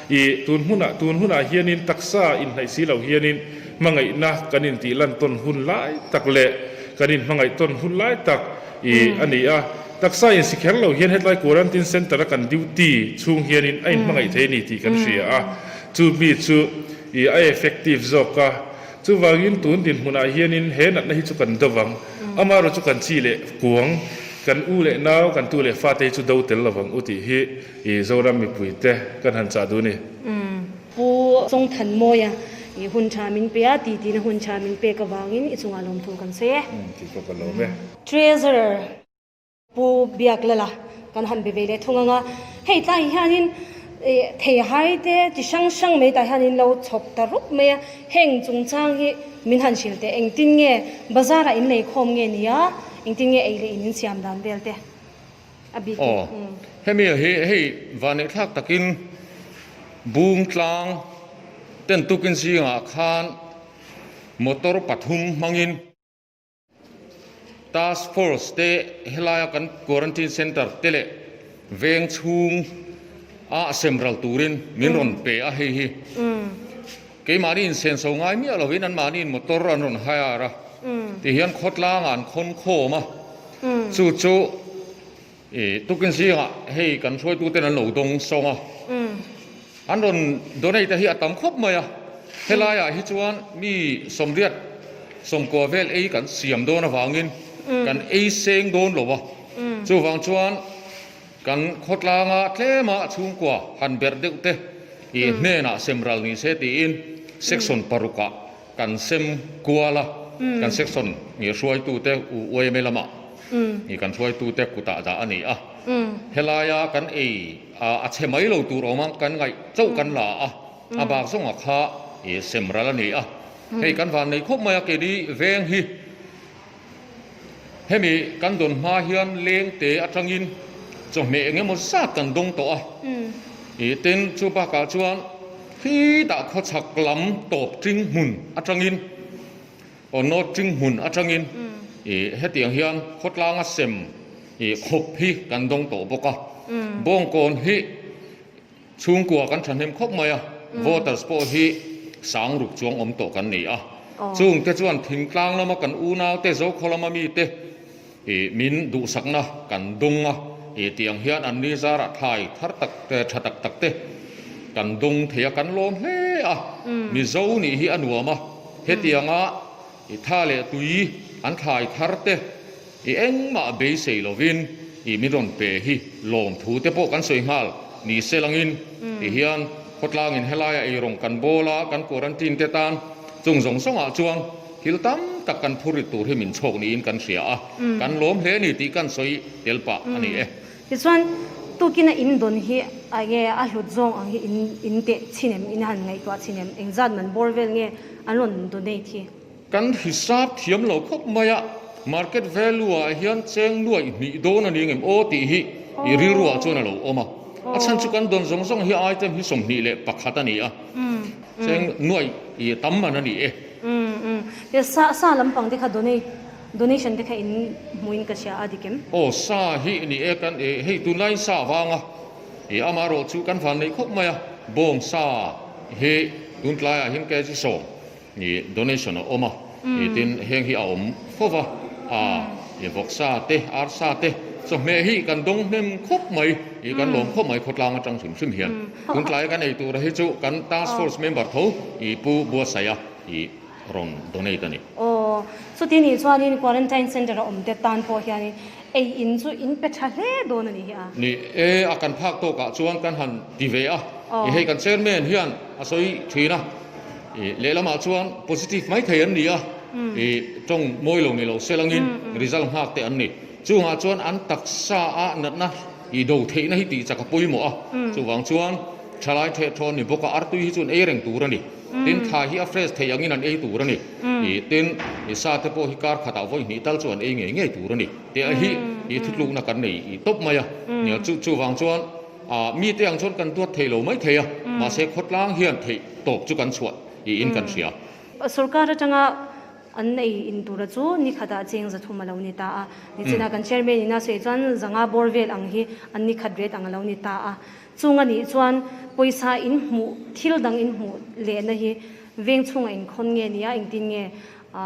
ih tun hmunah tun hunah hianin taksa inhnaih si lo hianin hmangaihna kan intih lan tawn hun lai tak leh kan inhmangaih tawn hun lai tak ih a ni a. Taksa in si kher lo hian hetlai quarantine centre a kan duty chhung hianin a inhmangaih thei a ni tih kan hria a, chu mi chu i a effective zawk a. Chuvangin tun dinhmunah hianin he natna hi chu kan do vang, amaherawh chu kan chi leh kuang, kan u leh nau, kan tu leh fate hi chu do tel lovang u tih hi i Zoram mipuite kan han chah duh a ni. Pu Chawngthanmawia i hun tha min pe a, titi na hun tha min pek avangin i chungah lawmthu kan sawi e. Tih pawh ka lawm e. Treasurer Pu Biaklala kan han be ve leh thung ang a, hei tlaiah hianin theihai te chi hrang hrang mai tah hian in lo chhawp ta rup mai a, heng chungchang hi min han hrilh teh, engtin nge bazar ah in lei khawm nge ni a, engtin nge ei leh in in siam dan vel te a bik in. Aw, hemi hi hei vaneihthlak takin bung tlang ten tukin zingah khan motor pathum hmangin. Task Force te helaia kan Quarantine Centre te leh veng chhung a semral turin min rawn pe a hei hi. Keimahni insenso ngai miah lovin anmahniin motor an rawn hire a, tihian khawtlangah an khawn khawm a, chu chu tukin zingah hei kan hruaituten an lo dawng sawng a, an rawn donate a hi a tam khawp mai a, helaiah hi chuan mi sawmriat sawmkua vel ei kan siam dawn avangin kan ei seng dawn lo a, chuvang chuan Kan khawtlanga tlema chhungkua han berh deuh te i hnenah sem ral ni se tiin section parukah kan sem kual a, kan section nge hruaitute u yma lamah i kan hruaitute kutah dah a ni a. Helaia kan ei a chhe mai lo tur awm a, kan ngaih chauh kan la a, a bak zawnga kha i sem ral a ni a. Hei kan van nei khawp mai a, keini veng hi. Hemi kan dawn hma hian lengte atangin chawhmeh eng emaw zat kan dawng tawh a, ih tin chu bakah chuan khitah khawchhak lam tawp ting hmun atangin aw north ting hmun atangin ih hetiang hian khawtlanga sem ih khawp hi kan dawng tawh bawk a, bawngkawn hi Chhungkua kan thahnem khawp mai a, voters pawh hi sang ruk chuang awm tawh kan ni a. Chungte chuan thingtlang lama kan unaute, Zokhaw lama mite ih min duhsakna kan dawng a, ih tiang hian an ni zarah thlai thar tak tha tak tak te kan dawng thei a, kan lawm hle a. Mizo nih hi a nuam a, hetianga ih tha leh tui an thlai thar te, I engmah beisei lovin i min rawn pe hi lawmthu te pawh kan sawi nghal ni se langin ti hian khawtlangin helaia eirawng kan bawl a, kan quarantine te tan chung zawng zawngah chuan thil tam tak kan phur rit tur hi min chhawk niin kan hria a, kan lawm hle ni tih kan sawi tel pah a ni e. Tichuan, tukina in dawn hi a nge a hlut zawng ang hi in in teh chhin em, in han ngaihtuah chhin em, engzat man bawr vel nge an rawn donate hi? Kan hisap thiam lo khawp mai a, market value ah hian cheng nuaih hnih dawn a ni ngem aw tih hi i rilru ah chuan a lo awm a. A chhan chu kan dawn zawng zawng hi item hi 21 a ni a, cheng nuaih i tam man a ni e. Umm sa sa lampang te kha donate donation te kha in hmuh in ka hria a dik em? Aw sa hi ni e kan hei tunlaiin sa vang a, i amaherawh chu kan van neih khawp mai a, bawng sa hi tuntlaiah hian kg 10 Ih donation a awm a, ih tin heng hi a awm fo va, a ih vawksa te, arsa te, chawhmeh hi kan dawng hnem khawp mai, ih kan lawm khawp mai khawtlang atang hrim hrim hian. Tun tlaia kan ei tura hi chu kan task force member tho ih Pu Buatsaia ih rawn donate a ni. Aw, chuti nih chuanin quarantine centre a awm te tan pawh hianin ei in chu in pe tha hle dawn a ni hi a. Ni e, a kan phak tawkah chuan kan han ti ve a, ih hei kan chairman hian a sawi thin a. Ih lehlamah chuan positive mai thei an ni a, ih tawng mawi lo ni lo se langin result nghak te an ni. Chungah chuan an taksa a natna ih do theihna hi tih chak a pawimawh a, chuvang chuan thalai theh thawn ni bawk a, artui hi chu an ei reng tur a ni. Tin thlai hi a fresh theih angin an ei tur a ni. Ih tin ih sa te pawh hi kar khatah vawi hnih tal chu an ei ngei ngei tur a ni. Teh a hi ih thutlukna kan nei ih tawp mai a, chu chuvang chuan Ah, mite ang chuan kan duat thei lo mai thei a, mahse khawtlang hian theih tawp chu kan chhuah tiin kan hria. Sorkar atanga an ei in tura chu ni khatah cheng 300 a lo ni ta a, nichinah kan chairman in a sawi chuan zanga bawr vel ang hi an ni khat ret ang a lo ni ta a, chung a nih chuan pawisa in hmuh thil dang in hmuh lehna hi veng chhungah inkhawn nge nia engtin nge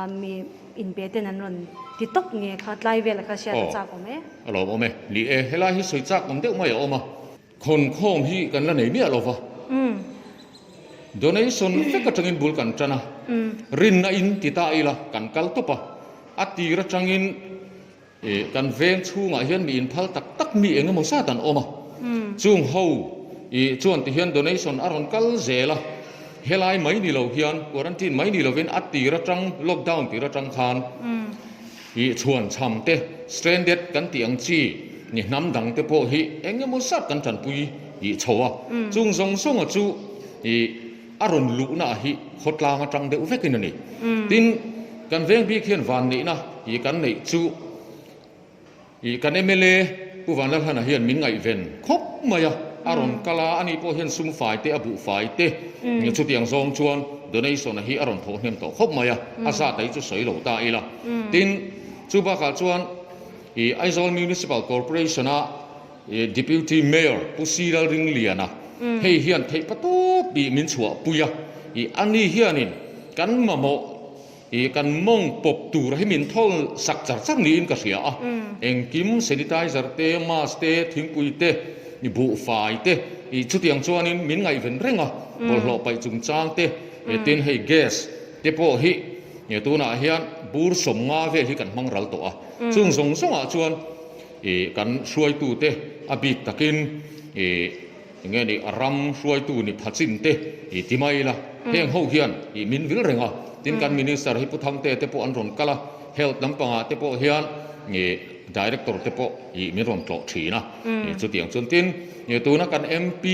Mi inpe ten an rawn ti tawp nge kha tlai vel kha hriat a chak awm e. Aw, a lawm awm e. Ni e, helai hi sawi chak awm deuh mai a awm a. Khawnkhawm hi kan la nei miah lo va. Donation vek atangin bul kan tan a. Rinna in ti ta ila kan kal tawp a. A tir atangin Kan veng chhungah hian mi inphal tak tak mi eng emaw zat an awm a, chung ho ih chuan ti hian donation a rawn kal zel a, helai mai ni lo hian quarantine mai ni lovin a tir atang lockdown tir atang khan ih chhuan chham te stranded kan tih ang chi ni hnam dang te pawh hi eng emaw zat kan tanpui ih chho a, chung zawng zawnga chu ih a rawn luhna hi khawtlang atang deuh vekin a ni. Tin, kan veng bik hian van neihna ih kan neih chu ih kan mla Pu Vanlalhana hian min ngaihven khawp mai a, a rawn kal a, ani pawh hian sum fai te a buh fai te chutiang zawng chuan donation a hi a rawn thawh hnem tawh khawp mai a, a zat a hi chu sawi lo ta ila. Tin, Chu bakah chuan ih Aizawl Municipal Corporation a ih Deputy Mayor Pu Si Lalringliana hei hian theih patawp ih min chhuahpui a, ih ani hianin kan mamawh ih kan mawng pawp tur hi min thawl sak char char niin ka hria a. Engkim sanitizer te, mask te, thingpui te, ih buhfai te ih chutiang chuanin min ngaihven reng a, bawlhhlawh paih chungchang te, tin hei gas te pawh hi Nge tunah hian bur 50 vel hi kan hmang ral tawh a, chung zawng zawngah chuan ih kan hruaitute a bik takin ih enge ni ram hruaitu ni phachin te ih ti mai ila heng ho hian ih min vil reng a, tin kan minister hi Pu Thangte te pawh an rawn kal a, health lampangah te pawh hian ih director te pawh ih min rawn tlawh thin a, ih chutiang chuan tin ih tuna kan MP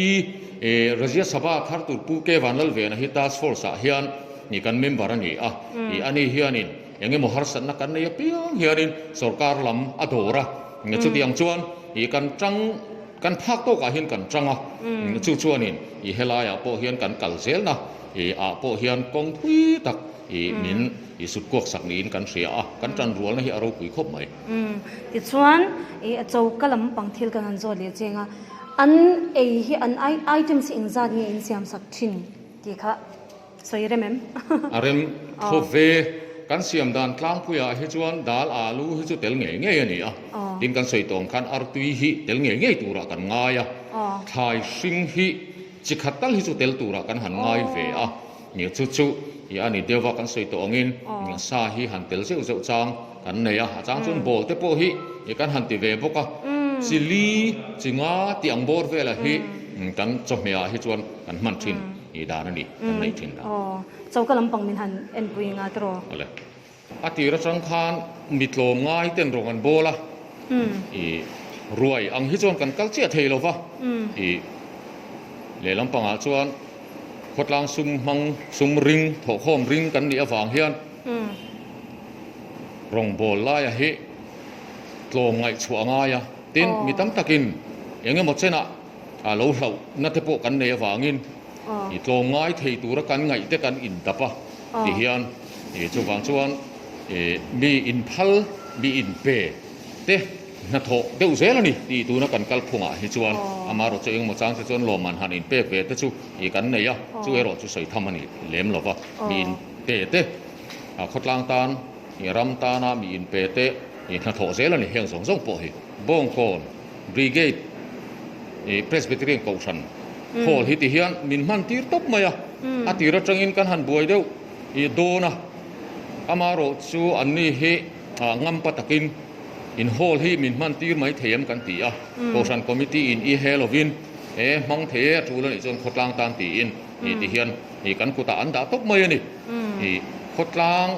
ih Rajya Sabha thar tur Pu K Vanlalvena hi task force ah hian Ni kan member a ni a, i ani hianin eng emaw harsatna kan nei apiang hianin sorkar lam a dawr a, chutiang chuan i kan tang kan phak tawkah hian kan tang a, chu chuanin i helaiah pawh hian kan kal zelna i ah pawh hian kawng thui tak i min i sut kuak sak niin kan hria a, kan tan rualna hi a ropui khawp mai. Tichuan i choka lampang thil kan han zawt leh cheng a, an ei hi an items hi engzat nge in siam sak thin tih kha. Sawi rem em? A rem thaw ve. Kan siam dan tlangpuiah hi chuan dal alu hi chu tel ngei ngei a ni a. Tin kan sawi tawng khan artui hi tel ngei ngei turah kan ngai a. Thlai hring hi chi khat tal hi chu tel turah kan han ngai ve a. Chu chu i a ni deuh a kan sawi tawh angin sa hi han tel zeuh zeuh chang kan nei a. A chang chuan ball te pawh hi kan han ti ve bawk a. Chili chi nga tih ang bawr velah hi kan chawhmehah hi chuan kan hman thin. I dan a ni, kan neih thin dan. Aw, choka lampang min han enpui nga tiraw? Awle. A tir atang khan mi tlawm ngai ten rawng an bawl a, i ruai ang hi chuan kan kal chiah thei lo va, i lehlam pangah chuan khawtlang sum hmang, sum ring, thawhkhawm ring kan nih avang hian rawng bawl laia hi tlawm ngaihchhuah a ngai a, tin mi tam takin eng emaw chenah A lo hlauhna te pawh kan nei avangin i tlawm ngai thei tura kan ngaih te kan indap a ti hian i chuvang chuan i mi inphal, mi inpe te hnathawh deuh zel a ni tih tuna kan kal phungah hi chuan amaherawh chu engemaw chang te chuan lawmman han inpek ve te chu i kan nei a, chu erawh chu sawi tham a ni lem lo va, mi inpe te khawtlang tan i ram tana mi inpe te i hnathawh zel a ni heng zawng zawng pawh hi Bawngkawn. Brigade ih Presbyterian Kohhran Hall hi ti hian min hman tir tawp mai a, a tir atangin kan han buai deuh ih dawn a, amaherawh chu anni hi ah ngampa takin in hall hi min hman tir mai thei em kan ti a, Kohhran Committee in i he lovin e hmang thei e a tul anih chuan khawtlang tan tiin ih ti hian ih kan kutah an dah tawp mai a ni, ih khawtlang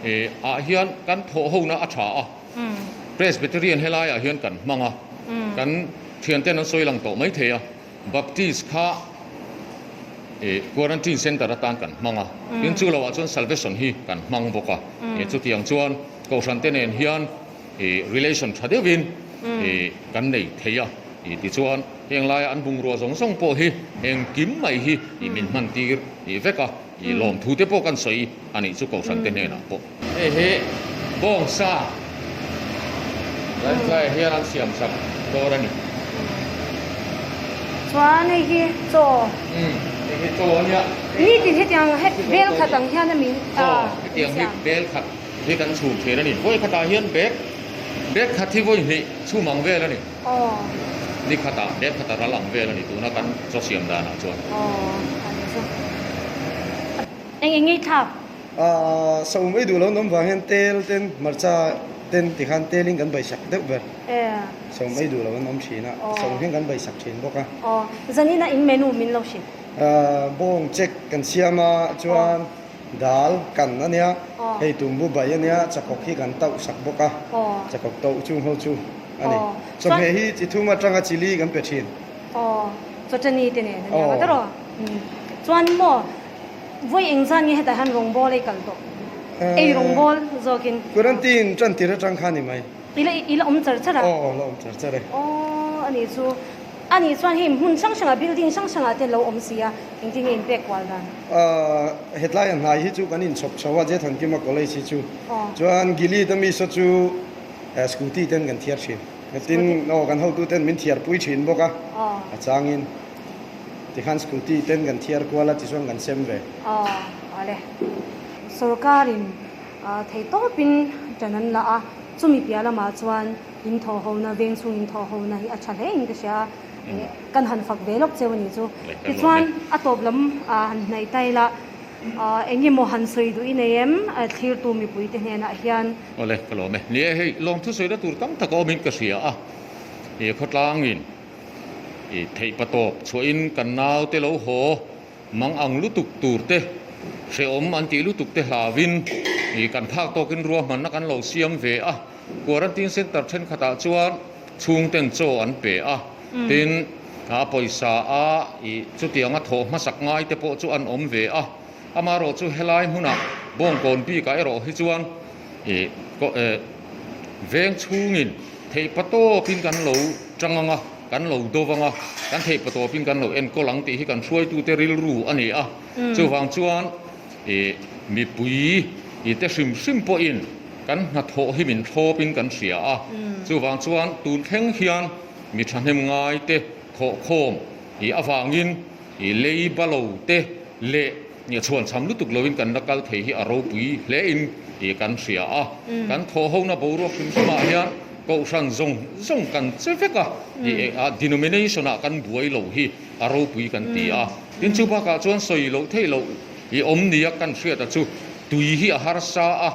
ih ah hian kan thawh hona a tha a. Presbyterian helaiah hian kan hmang a, kan thianten an sawi lang tawh mai thei a, Baptist kha quarantine centre atan kan hmang a, tin chu loah chuan Salvation hi kan hmang bawk a, chutiang chuan Kohhran te nen hian relation tha deuhin kan nei thei a, tichuan heng laia an bungrua zawng zawng pawh hi engkim mai hi min hman tir vek a, lawmthu te pawh kan sawi a nih chu Kohhran te hnenah pawh. Hei hi bawngsa kan tlaiah hian an siam sak dawn a ni. Chuan hei hi chaw. Umm hei hi chaw a nia. Ni tin hetiang bel khat ang hian a min Chaw hetiang hi bel khat hi kan chhum thin a ni. Vawi khatah hian bag bag khat hi vawi hnih chhum ang vel a ni. Aw. Ni khatah bag khat a ral ang vel a ni tuna kan chaw siam danah chuan. Aw a ni chu. Eng eng ngei thlak? Saum ei duh lo nawm vang hian tel ten hmarcha ten tikhan telin kan baisak deuh ber. Saum ei duh lo an awm thin a, saum hian kan baisak thin bawk a. Zanina in menu min lo hrilh. Bawng check kan siam a, chuan dal kan a nia, hei tumbu bai a nia, chakawk hi kan tauh sak bawk a, chakawk tauh chung ho chu a ni. Chawhmeh hi chi thum atanga chili kan pe thin. Chawchani te nen a nia ka tawh. Chuan maw. Vawi eng zan nge hetah hian rawngbawl ei kal tawh? Ei rawngbawl zawkin. Quarantine tan tir atang kha ni mai. I la i la awm char char a? Aw la awm char char e. Aw a nih chu. A nih chuan hei hmun hrang hrangah building hrang hrangah te lo awm si a, engtin nge inpek kual dan? Hetlai a hnai hi chu kan inchhawp chho a, Jethankima College hi chu. Chuan Gili te mi saw chu scooty ten kan thiar thin. Tin, aw kan hotu ten min thiar pui thin bawk a, a changin tikhan scooty ten kan thiar kual a tichuan kan sem ve. Aw, awle. Sorkarin theihtawpin ṭan an la a, chumi piah lamah chuan In thawh hona, veng chhung in thawh hona hi a tha hle in ka hria a, kan han fak ve lawk cheu a nih chu. Tichuan a tawp lam han hnaih ta ila, eng emaw han sawi duh i nei em thlirtu mipui te hnenah hian? Awle, ka lawm e. Ni e, hei lawmthu sawina tur tam tak a awmin ka hria a, he khawtlangin theihpatawp chhuahin kan naute lo haw Mang ang lutuk tur te, hrehawm an tih lutuk te hlauin kan phak tawkin ruahmanna kan lo siam ve a. Quarantine Centre thenkhatah chuan chhungten chaw an pe a, tin a pawisa a chutianga thawh hmasak ngai te pawh chu an awm ve a. Amaherawh chu helai hmunah Bawngkawn bikah erawh hi chuan veng chhungin theihpa tawpin kan lo tang ang a. Kan lo do vang a, kan theih patawpin kan lo enkawl ang tih hi kan hruaitute rilru a ni a. Chuvang chuan mipui te hrim hrim pawhin kan hnathawh hi min thlawpin kan hria a. Chuvang chuan tun thleng hian mi thahnem ngaite thawhkhawm avangin lei balo te leh chhuanchham lutuk loin kan la kal thei hi a ropui hlein kan hria a. Kan thawhhona boruak hrim hrimah hian Kohhran zawng zawng kan che vek a, a denomination ah kan buai lo hi a ropui kan ti a. Tin chu bakah chuan sawi loh theih loh i awm nia kan hriat a chu tui hi a harsa a,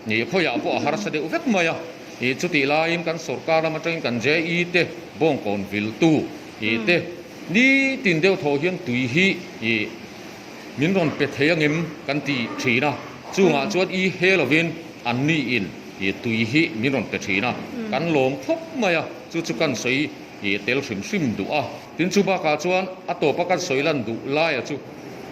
khawiah pawh a harsa deuh vek mai a. Chutih laiin kan sorkar lam atangin kan JE te Bawngkawn viltu te nitin deuh thaw hian tui hi Min rawn pe thei angem kan ti thin a, chungah chuan i he lovin an niin i tui hi min rawn pe thin a, kan lawm khawp mai a, chu chu kan sawi i tel hrim hrim duh a. Tin chu bakah chuan a tawpa kan sawi lan duh laia chu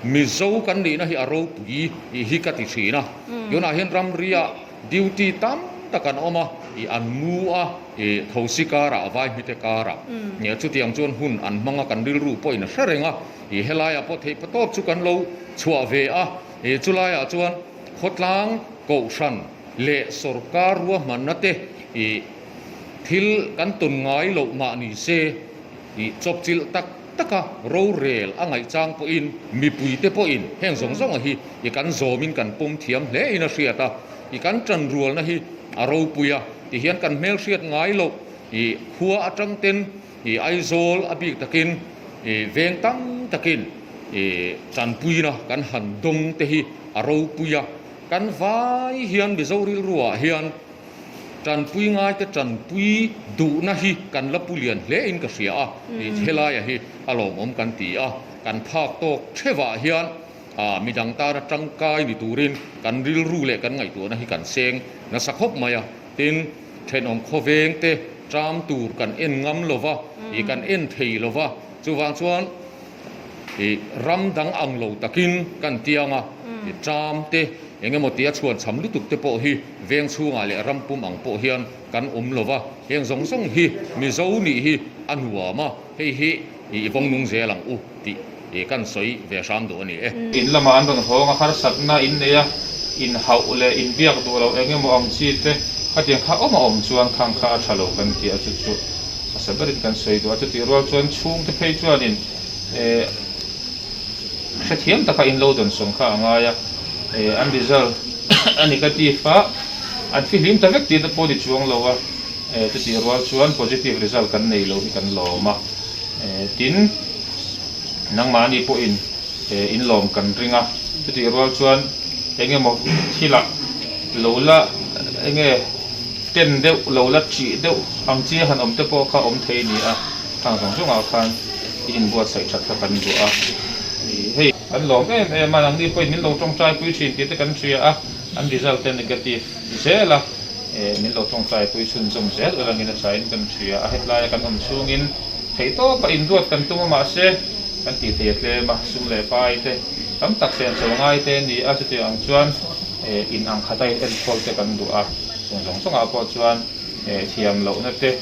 Mizo kan nihna hi a ropui i hi ka ti thin a, tunah hian ramria duty tam tak an awm a, i an mu a, i thosi karah vai hmite karah chutiang chuan hun an hmang a, kan rilru pawhin a hre reng a. I helaiah pawh theih patawp chu kan lo chhuah ve a, i chulaiah chuan khawtlang kohhran leh sorkar ruahmanna te i thil kan tawn ngai loh mah ni se, i chawpchilh tak taka rorel a ngaihchang pawhin mipuite pawhin heng zawng zawnga hi i kan zawmin kan pawm thiam hle in a hriat a, i kan tanrualna hi a ropui a, tihian kan hmelhriat ngai loh i khua atang ten I Aizawl a bik takin i veng tam takin i tanpuina kan han dawng te hi a ropui a, kan vai hian Mizo rilruah hian tanpui ngaite tanpui duhna hi kan la pu lian hle in ka hria a, i helaiah hi a lawmawm kan ti a, kan phak tawk thevah hian midang tana tangkai ni turin kan rilru leh kan ngaihtuahna hi kan seng nasa khawp mai a, tin thenawm khawveng te Tram tur kan en ngam lo va, i kan en thei lo va, chuvang chuan i ram dang ang lo takin kan tiang a, i tram te eng emaw tia chhuan cham lutuk te pawh hi veng chhungah leh ram pum ang pawh hian kan awm lo va, heng zawng zawng hi Mizo nih hi a nuam a, hei hi i vawng nung zel ang u tih i kan sawi ve hram duh a ni e. In lamah an rawn hawng a, harsatna in nei a, inhauh leh inbiak duh loh eng emaw ang chi te khatiang kha awm a awm chuan khang kha a tha lo kan ti a, chu chu hmasa berin kan sawi duh a, chutih rual chuan chhungte phei chuanin eh hrethiam taka in lo dawn sawm kha a ngai a, eh an result a negative a, an fihlim ta vek tih te pawh ni chuang lo a, eh chutih rual chuan positive result kan nei lo hi kan lawm a. Tin, nangmahni pawhin in lawm kan ring a, chutih rual chuan eng emaw thilah lo la eng nge ten deuh, lo la ṭih deuh ang chi han awm te pawh kha awm thei a ni a, khang zawng zawngah khan i inbuatsaih ṭhat kha kan duh a. Hei kan lawm em em a, nangni pawhin min lo ṭawngṭaipui ṭhin tih te kan hria a, an result te negative zel a, min lo ṭawngṭaipui chhunzawm zel ulangin a ṭhain kan hria a, hetlaia kan awm chhungin Theihtawpa induat kan tum a mahse kan tih thei a tlem a, sum leh pai te tam tak sen chho ngai te a ni a, chutiang ang chuan in ang khata in enkawl te kan duh a, chung zawng zawngah pawh chuan thiam lohna te,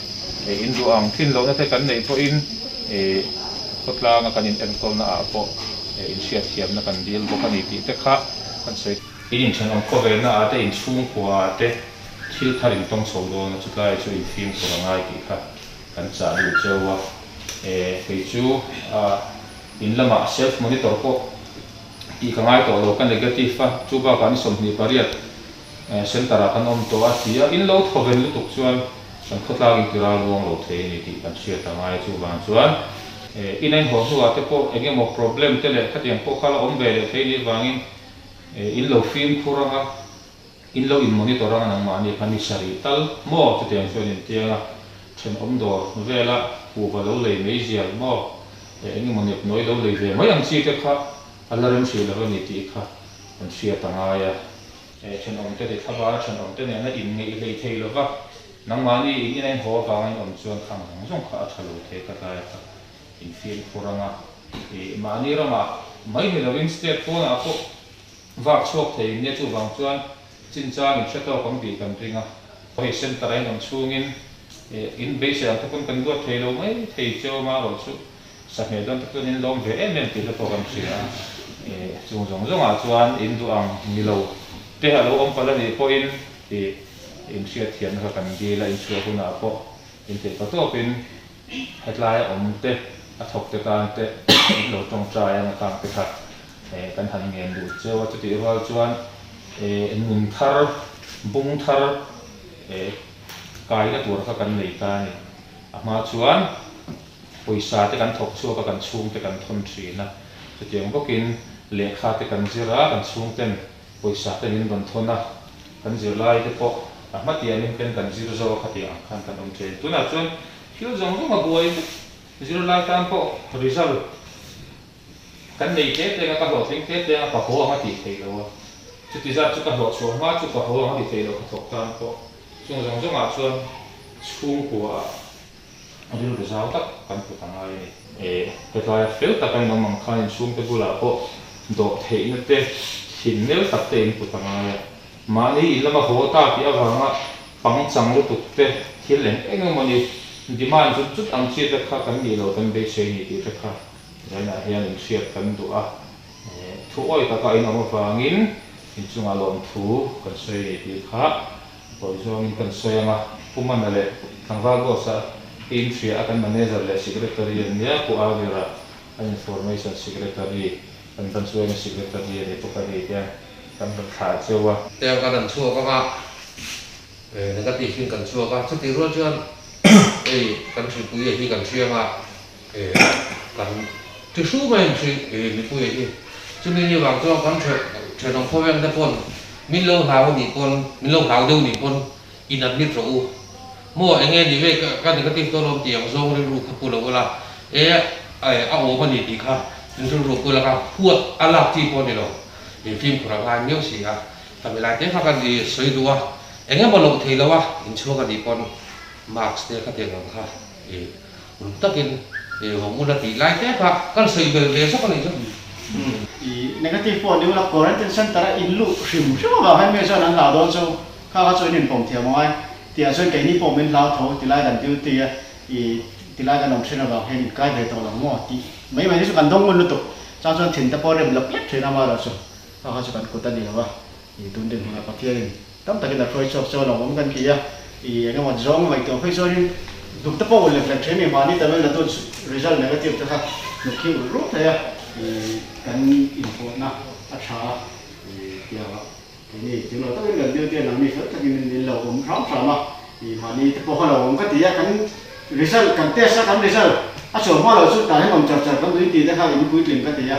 in duh ang tlin lohna te kan neih pawhin Khawtlanga kan inenkawlna ah pawh inhriatthiamna kan dil bawk a ni tih te kha kan sawi. In inthenawm khawvelna ah te, in chhungkua ah te thil thar in tawng chho dawn a, chutlai chu in fimkhur a ngai tih kha kan chah duh cheu a. Kei chu in lamah self monitor pawh tih ka ngai tawh lo, ka negative a, chu bakah ni 28 Centre ah kan awm tawh a ti a, in lo thawven lutuk chuan kan khawtlak in ti ral ruang lo thei a ni tih kan hriat a ngai a, chuvang chuan in a inhaw hnuah te pawh eng emaw problem te leh khatiang pawh kha la awm ve leh thei a nih vangin in lo fimkhur ang a, in lo in monitor ang a nangmahni kha ni sarih tal maw chutiang chuan in tiang a, thenawm dawr vela kuhva lo lei mai zial maw eng emaw nepnawi lo lei ve mai ang chi te kha a la rem hrih lo a ni tih kha kan hriat a ngai a. Thenawmte leh thlavara thenawmte nena inngeih hlei thei lova, nangmahni in ina in haw avanga in awm chuan khang zawng zawng kha a tha lo thei ka tlai kha in fimkhur anga, ih mahni ramah mai ni lovin state pawnah pawh vak chhuak thei in nia chuvang chuan chinchang in hre tawk ang tih kan ring a. Hei centre a in awm chhungin in beisei ang te pawn kan duat thei lo mai thei cheu amaherawh chu Sahmeh dawn tak chuan in lawm ve em em tih te pawh kan hria a, chung zawng zawngah chuan in duh ang ni lo te a lo awm palh a nih pawhin tih in hriatthiamna kha kan dil a, in chhuah hunah pawh in theih pa tawpin hetlai a awm te, a thawk te tan te in lo tawngtai ang atang te kha kan han ngen duh cheu a, chutih rual chuan nun thar, bung thar kaina tur kha kan nei ta a ni. A hma chuan. Pawisa te kan thawk chhuak a, kan chhungte kan thawn thin a. Chutiang bawkin lehkha te kan zir a, kan chhungten pawisa te min rawn thawn a, kan zirlai te pawh a hma tiangin ten kan zir zo a khatiang ang khan kan awm thin. Tunah chuan thil zawng zawng a buai vek, zirlai tan pawh result kan nei tle tleng a, ka hlawhtling tle tleng a, ka haw ang a tih theih loh a. Chuti zat chu ka hlawh chhuah hma chu ka haw ang a ti theih loh ka thawk tan pawh. Chung zawng zawngah chuan chhungkua ah Rilru zau tak kan put a ngai a ni. Hetlaia fel tak a inawm ang khan inchhungte bulah pawh dawh theihna te, thinmel tak te in put a ngai a. Mahni in lama haw ta tih avanga pangchang lutuk te, thil eng eng emaw ni, demand zut zut ang chi te kha kan nih loh kan beisei ni tih te kha zainah hian inhriat kan duh a. Thu awi taka inawm avangin inchungah lawmthu kan sawi ni tih kha Pawi zawngin kan sawi ang a, Pu Mana leh Tlangval Boss-a i inhria a, kan Manager leh Secretary an nia, Pu Arvira an Information Secretary, kan Branch Women Secretary a ni bawk a hei hian kan rawn thlah cheu a. Tiang kan rawn chhuak ang a, negative in kan chhuak a, chutih rual chuan hei kan hripuia hi kan hriang a, kan ti hru mai ang hri mipuia hi. Chumi ni vang chuan kan thenawm khawveng te pawn min lo hlau a nih pawn, min lo hlau deuh nih pawn in admit rawh u. Maw eng nge ni ve ka negative dawn awm tih ang zawng rilru kha pu lo ula, e a awm a ni tih kha in rilru pu la kha huat a lak chi pawh a ni lo. In fimkhur a ngai miau si a, ka milai te kha ka sawi duh a, eng emaw loh thei lo a inchhuak a nih pawn mask te kha tiang ang kha i Ruk takin vawng ula tih lai te kha kan sawi bel ve zawk a nih chu. I negative pawh ni ula quarantine center a in luh hrim hrim avang hian mi chuan an hlau dawn chu kha kha chu in inpawm thiam angai tih ah chuan keini pawh min hlau tho tilai kan duty a i tilai kan awm thin avang hian in kai ve tawh lo maw tih mai mai hi chu kan dawng ngun lutuk chang chuan thin te pawh rem lawk lek thin a amaherawh chu kha kha chu kan kut a ni lo a i tun dinhmunah Pathianin Tam takin a hruai chhuak chu a lawmawm kan ti a, i eng emaw zawng ngaihtuah phei chuanin hnuk te pawh ulh lek lek thin a ni. Mahni tamil na tu result negative te kha hnuk hi ulh rup thei a, i kan inpawhna a tha a, i tiangah keini tling lo takin kan duty a nangni fel takin in lo awm hram hram a, i mahni te pawh kha lo awm ka ti a, kan result kan test a kan result a chhuah hma loh chu tah hian awm char char kan duin tih te kha in puitling ka ti a,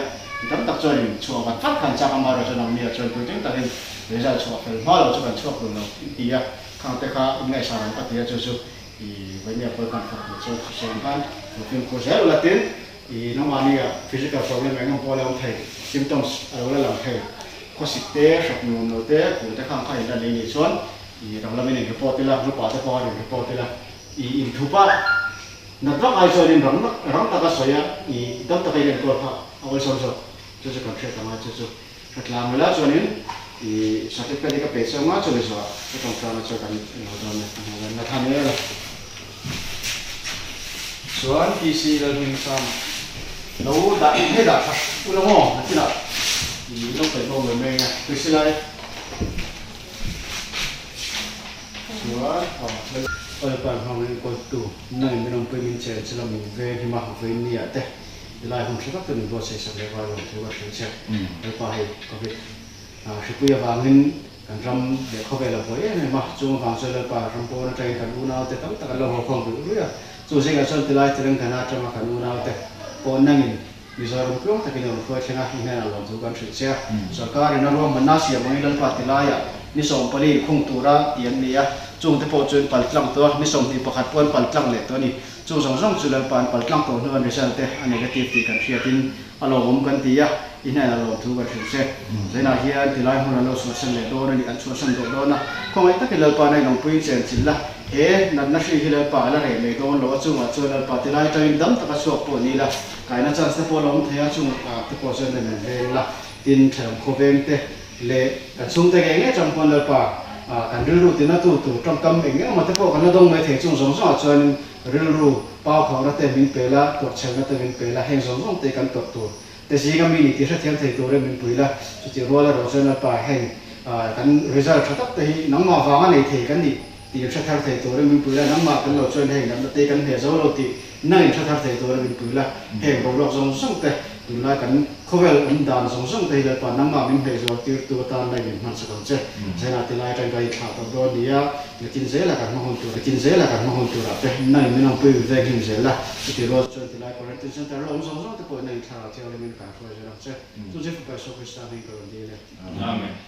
tam tak chuan in chhuah vat vat khan chak amaherawh chu nangni ah chuan puitling takin Result chhuah fel hma lo chu kan chhuak duh lo i ti a, khang te kha in ngaihsan ang ka ti a, chu chu i Vawimia pawl kan fak duh chu sawi khan lo fimkhur zel ula tin i nangmahni ah physical problem eng emaw pawh a lo awm thei, symptoms a lo la lang thei, khawsik te, hrap nuam lo te, kul te khang kha in la nei nih chuan i rang lamin in report ila, group ah te pawh khan in report ila, i inthup a nat vak ai chuan in rang rang taka sawi a i dam taka in enkawl kha a awlsam zawk, chu chu kan hriat ang a chu chu. Ka tlang ila chuanin i certificate hi ka pe cheu nga chumi zuah ka tawngtana chu kan lo dawn e a hmu ve Nathaniel. Chuan PC Lalhmingsang lo dah hei dah tha ula maw nakinah i lo paih bawk lo mai anga Priscilla-i chuan aw Lalpa hmangin kawltu nangin min awmpui min chen chu la min veng him a vawiin ni ah te tilai hun hre tak te min buatsaih sak leh vai lawm thu ka hrilh che Lalpa hei Covid hripui avangin Kan ram leh khawvel a buai em em a, chung avang chuan Lalpa ram pawn atangin kan unaute tam tak an lo haw khawm ruih ruih a. Chu zingah chuan tilai Telangana atanga kan unaute pawh nangin Mizoram tluang takin a rawn hruai thleng a, i hnenah lawmthu kan hrilh che a. Sorkarin a ruahmanna siam angin Lalpa tilaiah ni 14 inkhung tura ti an ni a, chungte pawh chuan paltlang tawh a, ni 21 pawh an paltlang leh tawh a ni. Chung zawng zawng chu Lalpa an paltlang tawh hnuan result te a negative tih kan hriatin A lawmawm kan ti a, i hnenah lawmthu kan hrilh che. Zainah hian tilai hmun an lo chhuahsan leh dawn a ni, an chhuahsan dawh dawn a. Khawngaih takin Lalpa na inawmpuiin chen chilh la, he natna hri hi Lalpa a la reh mai dawn lo a, chungah chuan Lalpa tilai atangin dam taka chhuak pawh ni la, kaina chance te pawh a la awm thei a, chung ah te pawh chuan nan veng la, tin thenawm khawveng te leh kan chhungte ngei ngei atang pawn Lalpa kan rilru tina tu tur tawngkam eng eng emaw te pawh kan la dawng mai thei, chung zawng zawngah chuanin Rilru pau khauhna te min pe la, tuarchhelna te min pe la, heng zawng zawng te kan tawrh tur te zinga mi ni tih hrethiam thei turin min pui la, chutih rual erawh chuan Lalpa heng kan result tha tak te hi nangmah vanga nei thei kan nih tih in hre thar thei turin min pui la, nangmah kan lo chuan heng natna te kan hneh zo lo tih nang in hre thar thei turin min pui la, heng boruak zawng zawng te tunlai kan khawvel awm dan zawng zawng te hi Lalpa nangmah min hnaih zual tirtu atan la in hman sak ang che. Zainah tilai atang ka inthlah tawh dawn nia. Nakin zela kan hma hun tur, nakin zela kan hma hun turah te nangin min awmpui min veng hlim zel a, chuti rual chuan tilai quarantine center la awm zawng zawng te pawhin nangin thlarau thianghlim in kan hruai zel ang che. Chu chu Fapa Isua Krista hming ka rawn dil e. Amen.